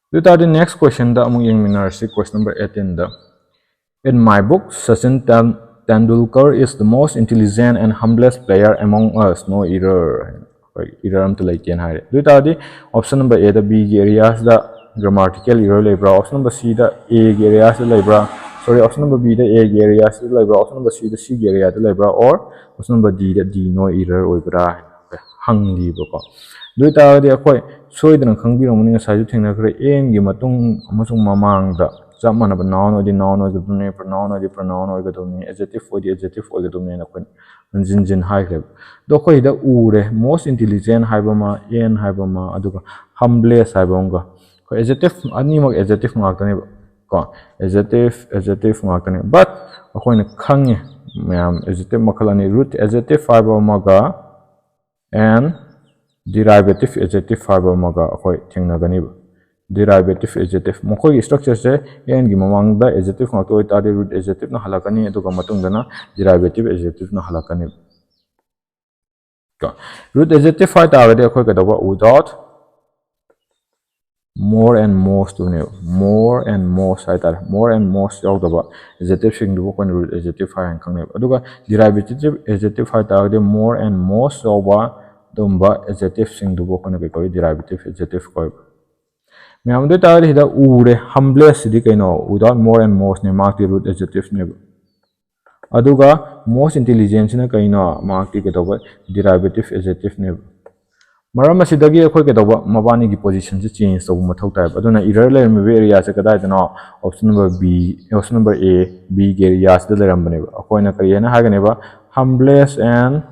ꯑꯗꯨ ꯑꯣꯏꯇꯥꯔꯗꯤ next question ꯗ ꯑꯃꯨꯛ ꯌꯦꯡꯃꯤꯟꯅꯔꯁꯤ, question number eighteen the. In my book, Sachin Ten-, Tendulkar is the most intelligent and humblest player among us, no error꯫ ꯑꯩꯈꯣꯏ error ꯑꯝꯇ ꯂꯩꯇꯦꯅ ꯍꯥꯏꯔꯦ꯫ ꯑꯗꯨ ꯑꯣꯏꯇꯥꯔꯗꯤ option number A the, B ꯒꯤ area ꯁꯤꯗ grammatical error ꯂꯩꯕ꯭ꯔꯥ? Option number C the, A ꯒꯤ area ꯁꯤꯗ ꯂꯩꯕ꯭ꯔꯥ? Sorry, option number B the, A ꯒꯤ area ꯁꯤꯗ ꯂꯩꯕ꯭ꯔꯥ? Option number C ꯗ, C ꯒꯤ area ꯗ ꯂꯩꯕ꯭ꯔꯥ? Or option number D the, D no error ꯑꯣꯏꯕ꯭ꯔꯥ ꯍꯥꯏꯅ ꯍꯪꯂꯤꯕꯀꯣ꯫ ꯑꯗꯨ ꯑꯣꯏꯇꯥꯔꯒꯗꯤ ꯑꯩꯈꯣꯏ ꯁꯣꯏꯗꯅ ꯈꯪꯕꯤꯔꯝꯒꯅꯤ, ꯉꯁꯥꯏꯁꯨ ꯊꯦꯡꯅꯈ꯭ꯔꯦ, am ꯒꯤ ꯃꯇꯨꯡ ꯑꯃꯁꯨꯡ ꯃꯃꯥꯡꯗ ꯆꯞ ꯃꯥꯟꯅꯕ noun ꯑꯣꯏꯗꯤ noun ꯑꯣꯏꯒꯗꯕꯅꯤ, pronoun ꯑꯣꯏꯗꯤ pronoun ꯑꯣꯏꯒꯗꯕꯅꯤ, adjective ꯑꯣꯏꯗꯤ adjective ꯑꯣꯏꯒꯗꯕꯅꯤꯅ ꯑꯩꯈꯣꯏꯅ ꯍꯟꯖꯤꯟ ꯍꯟꯖꯤꯟ ꯍꯥꯏꯈ꯭ꯔꯦꯕ꯫ ꯑꯗꯣ ꯑꯩꯈꯣꯏ ꯁꯤꯗ ꯎꯔꯦ, most intelligent ꯍꯥꯏꯕ ꯑꯃ, am ꯍꯥꯏꯕ ꯑꯃ, ꯑꯗꯨꯒ humblest ꯍꯥꯏꯕ ꯑꯃꯒ꯫ ꯑꯩꯈꯣꯏ adjective ꯑꯅꯤꯃꯛ adjective ꯉꯥꯛꯇꯅꯦꯕ ꯀꯣ, adjective, adjective ꯉꯥꯛꯇꯅꯦ꯫ But ꯑꯩꯈꯣꯏꯅ ꯈꯪꯉꯦ ꯃꯌꯥꯝ, adjective ꯃꯈꯜ ꯑꯅꯤ, root adjective ꯍꯥꯏꯕ ꯑꯃꯒ and derivative adjective ꯍꯥꯏꯕ ꯑꯃꯒ ꯑꯩꯈꯣꯏ ꯊꯦꯡꯅꯒꯅꯤꯕ꯫ derivative adjective꯫ ꯃꯈꯣꯏꯒꯤ structure ꯁꯦ ꯑꯦꯟꯒꯤ ꯃꯃꯥꯡꯗ adjective ꯉꯥꯛꯇ ꯑꯣꯏꯇꯥꯔꯗꯤ root adjective ꯅ ꯍꯜꯂꯛꯀꯅꯤ, ꯑꯗꯨꯒ ꯃꯇꯨꯡꯗꯅ derivative adjective ꯅ ꯍꯜꯂꯛꯀꯅꯤ꯫ ꯀꯣ, root adjective ꯍꯥꯏꯇꯥꯔꯒꯗꯤ ꯑꯩꯈꯣꯏ ꯀꯩꯗꯧꯕ? Without more and most ꯇꯨꯅꯦꯕ꯫ More and most ꯍꯥꯏꯇꯥꯔꯦ꯫ More and most ꯌꯥꯎꯗꯕ adjective ꯁꯤꯡꯗꯨꯕꯨ ꯑꯩꯈꯣꯏꯅ root adjective ꯍꯥꯏꯅ ꯈꯪꯅꯩꯕ꯫ ꯑꯗꯨꯒ derivative adjective ꯍꯥꯏꯇꯥꯔꯒꯗꯤ more and most ꯌꯥꯎꯕ ꯑꯗꯨꯝꯕ adjective ꯁꯤꯡꯗꯨꯕꯨ ꯑꯩꯈꯣꯏꯅ ꯀꯩ ꯀꯧꯏ? Derivative adjective ꯀꯧꯏꯕ꯫ ꯃꯌꯥꯝ, ꯑꯗꯨ ꯑꯣꯏꯇꯥꯔꯒꯗꯤ ꯁꯤꯗ ꯎꯔꯦ, humblest ꯁꯤꯗꯤ ꯀꯩꯅꯣ? Without more and most ꯅꯦ, ꯃꯍꯥꯛꯇꯤ root adjective ꯅꯦꯕ꯫ ꯑꯗꯨꯒ most intelligent ꯁꯤꯅ ꯀꯩꯅꯣ? ꯃꯍꯥꯛꯇꯤ ꯀꯩꯗꯧꯕ? Derivative adjective ꯅꯦꯕ꯫ ꯃꯔꯝ ꯑꯁꯤꯗꯒꯤ ꯑꯩꯈꯣꯏ ꯀꯩꯗꯧꯕ? ꯃꯕꯥꯅꯤꯒꯤ position ꯁꯦ change ꯇꯧꯕ ꯃꯊꯧ ꯇꯥꯏꯕ꯫ ꯑꯗꯨꯅ error ꯂꯩꯔꯝꯃꯤꯕ area ꯁꯦ ꯀꯗꯥꯏꯗꯅꯣ? Option number B, option number A, B ꯒꯤ area ꯁꯤꯗ ꯂꯩꯔꯝꯕꯅꯦꯕ꯫ ꯑꯩꯈꯣꯏꯅ ꯀꯔꯤ ꯍꯥꯏꯅ ꯍꯥꯏꯒꯅꯦꯕ? Humblest and,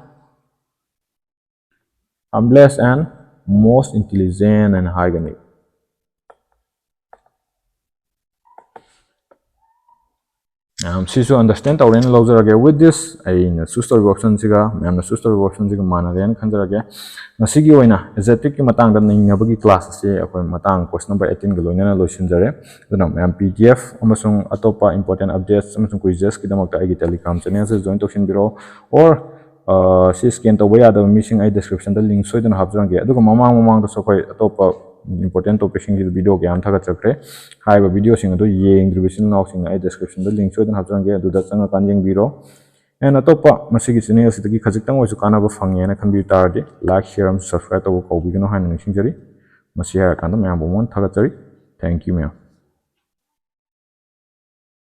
humblest and most intelligent ꯍꯥꯏꯅ ꯍꯥꯏꯒꯅꯤ꯫ ꯃꯌꯥꯝ, ꯁꯤꯁꯨ understand ꯇꯧꯔꯦꯅ ꯂꯧꯖꯔꯒꯦ꯫ With this, ꯑꯩꯅ choose ꯇꯧꯔꯤꯕ option ꯁꯤꯒ ꯃꯌꯥꯝꯅ choose ꯇꯧꯔꯤꯕ option ꯁꯤꯒ ꯃꯥꯟꯅꯔꯦꯅ ꯈꯟꯖꯔꯒꯦ꯫ ꯉꯁꯤꯒꯤ ꯑꯣꯏꯅ adjective ꯀꯤ ꯃꯇꯥꯡꯗ ꯅꯩꯅꯕꯒꯤ class ꯑꯁꯤ ꯑꯩꯈꯣꯏ ꯃꯇꯥꯡ question number eighteen ꯒ ꯂꯣꯏꯅꯅ ꯂꯣꯏꯁꯤꯟꯖꯔꯦ꯫ ꯑꯗꯨꯅ ꯃꯌꯥꯝ, P D F ꯑꯃꯁꯨꯡ ꯑꯇꯣꯞꯄ important updates ꯑꯃꯁꯨꯡ quizzes ꯀꯤꯗꯃꯛꯇ ꯑꯩꯒꯤ Telegram channel say join ꯇꯧꯁꯤꯟꯕꯤꯔꯣ, or, ꯑ, ꯁꯤ scan ꯇꯧꯕ ꯌꯥꯗꯕ ꯃꯤꯁꯤꯡ ꯑꯩ description ꯗ link ꯁꯣꯏꯗꯅ ꯍꯥꯞꯆꯔꯝꯒꯦ꯫ ꯑꯗꯨꯒ ꯃꯃꯥꯡ ꯃꯃꯥꯡꯗꯁꯨ ꯑꯩꯈꯣꯏ ꯑꯇꯣꯞꯄ important topic ꯁꯤꯡꯒꯤꯗ video ꯀꯌꯥ ꯑꯃ ꯊꯥꯒꯠꯆꯈ꯭ꯔꯦ꯫ ꯍꯥꯏꯔꯤꯕ video ꯁꯤꯡ ꯑꯗꯨ ꯌꯦꯡꯗ꯭ꯔꯤꯕ ꯏꯆꯤꯜ ꯏꯅꯥꯎꯁꯤꯡꯅ ꯑꯩ description ꯗ link ꯁꯣꯏꯗꯅ ꯍꯥꯞꯆꯔꯝꯒꯦ, ꯑꯗꯨꯗ ꯆꯪꯉꯀꯥꯟꯗ ꯌꯦꯡꯕꯤꯔꯣ꯫ And ꯑꯇꯣꯞꯄ ꯃꯁꯤꯒꯤ channel ꯁꯤꯗꯒꯤ ꯈꯖꯤꯛꯇꯪ ꯑꯣꯏꯔꯁꯨ ꯀꯥꯟꯅꯕ ꯐꯪꯉꯦꯅ ꯈꯟꯕꯤꯕ ꯇꯥꯔꯗꯤ, like, share ꯑꯃꯁꯨꯡ subscribe ꯇꯧꯕ ꯀꯥꯎꯕꯤꯒꯅꯨ ꯍꯥꯏꯅ ꯅꯤꯡꯁꯤꯡꯖꯔꯤ꯫ ꯃꯁꯤ ꯍꯥꯏꯔꯀꯥꯟꯗ ꯃꯌꯥꯝꯕꯨ ꯑꯃꯨꯛ ꯍꯟꯅ ꯊꯥꯒꯠꯆꯔꯤ꯫ Thank you, ꯃꯌꯥꯝ꯫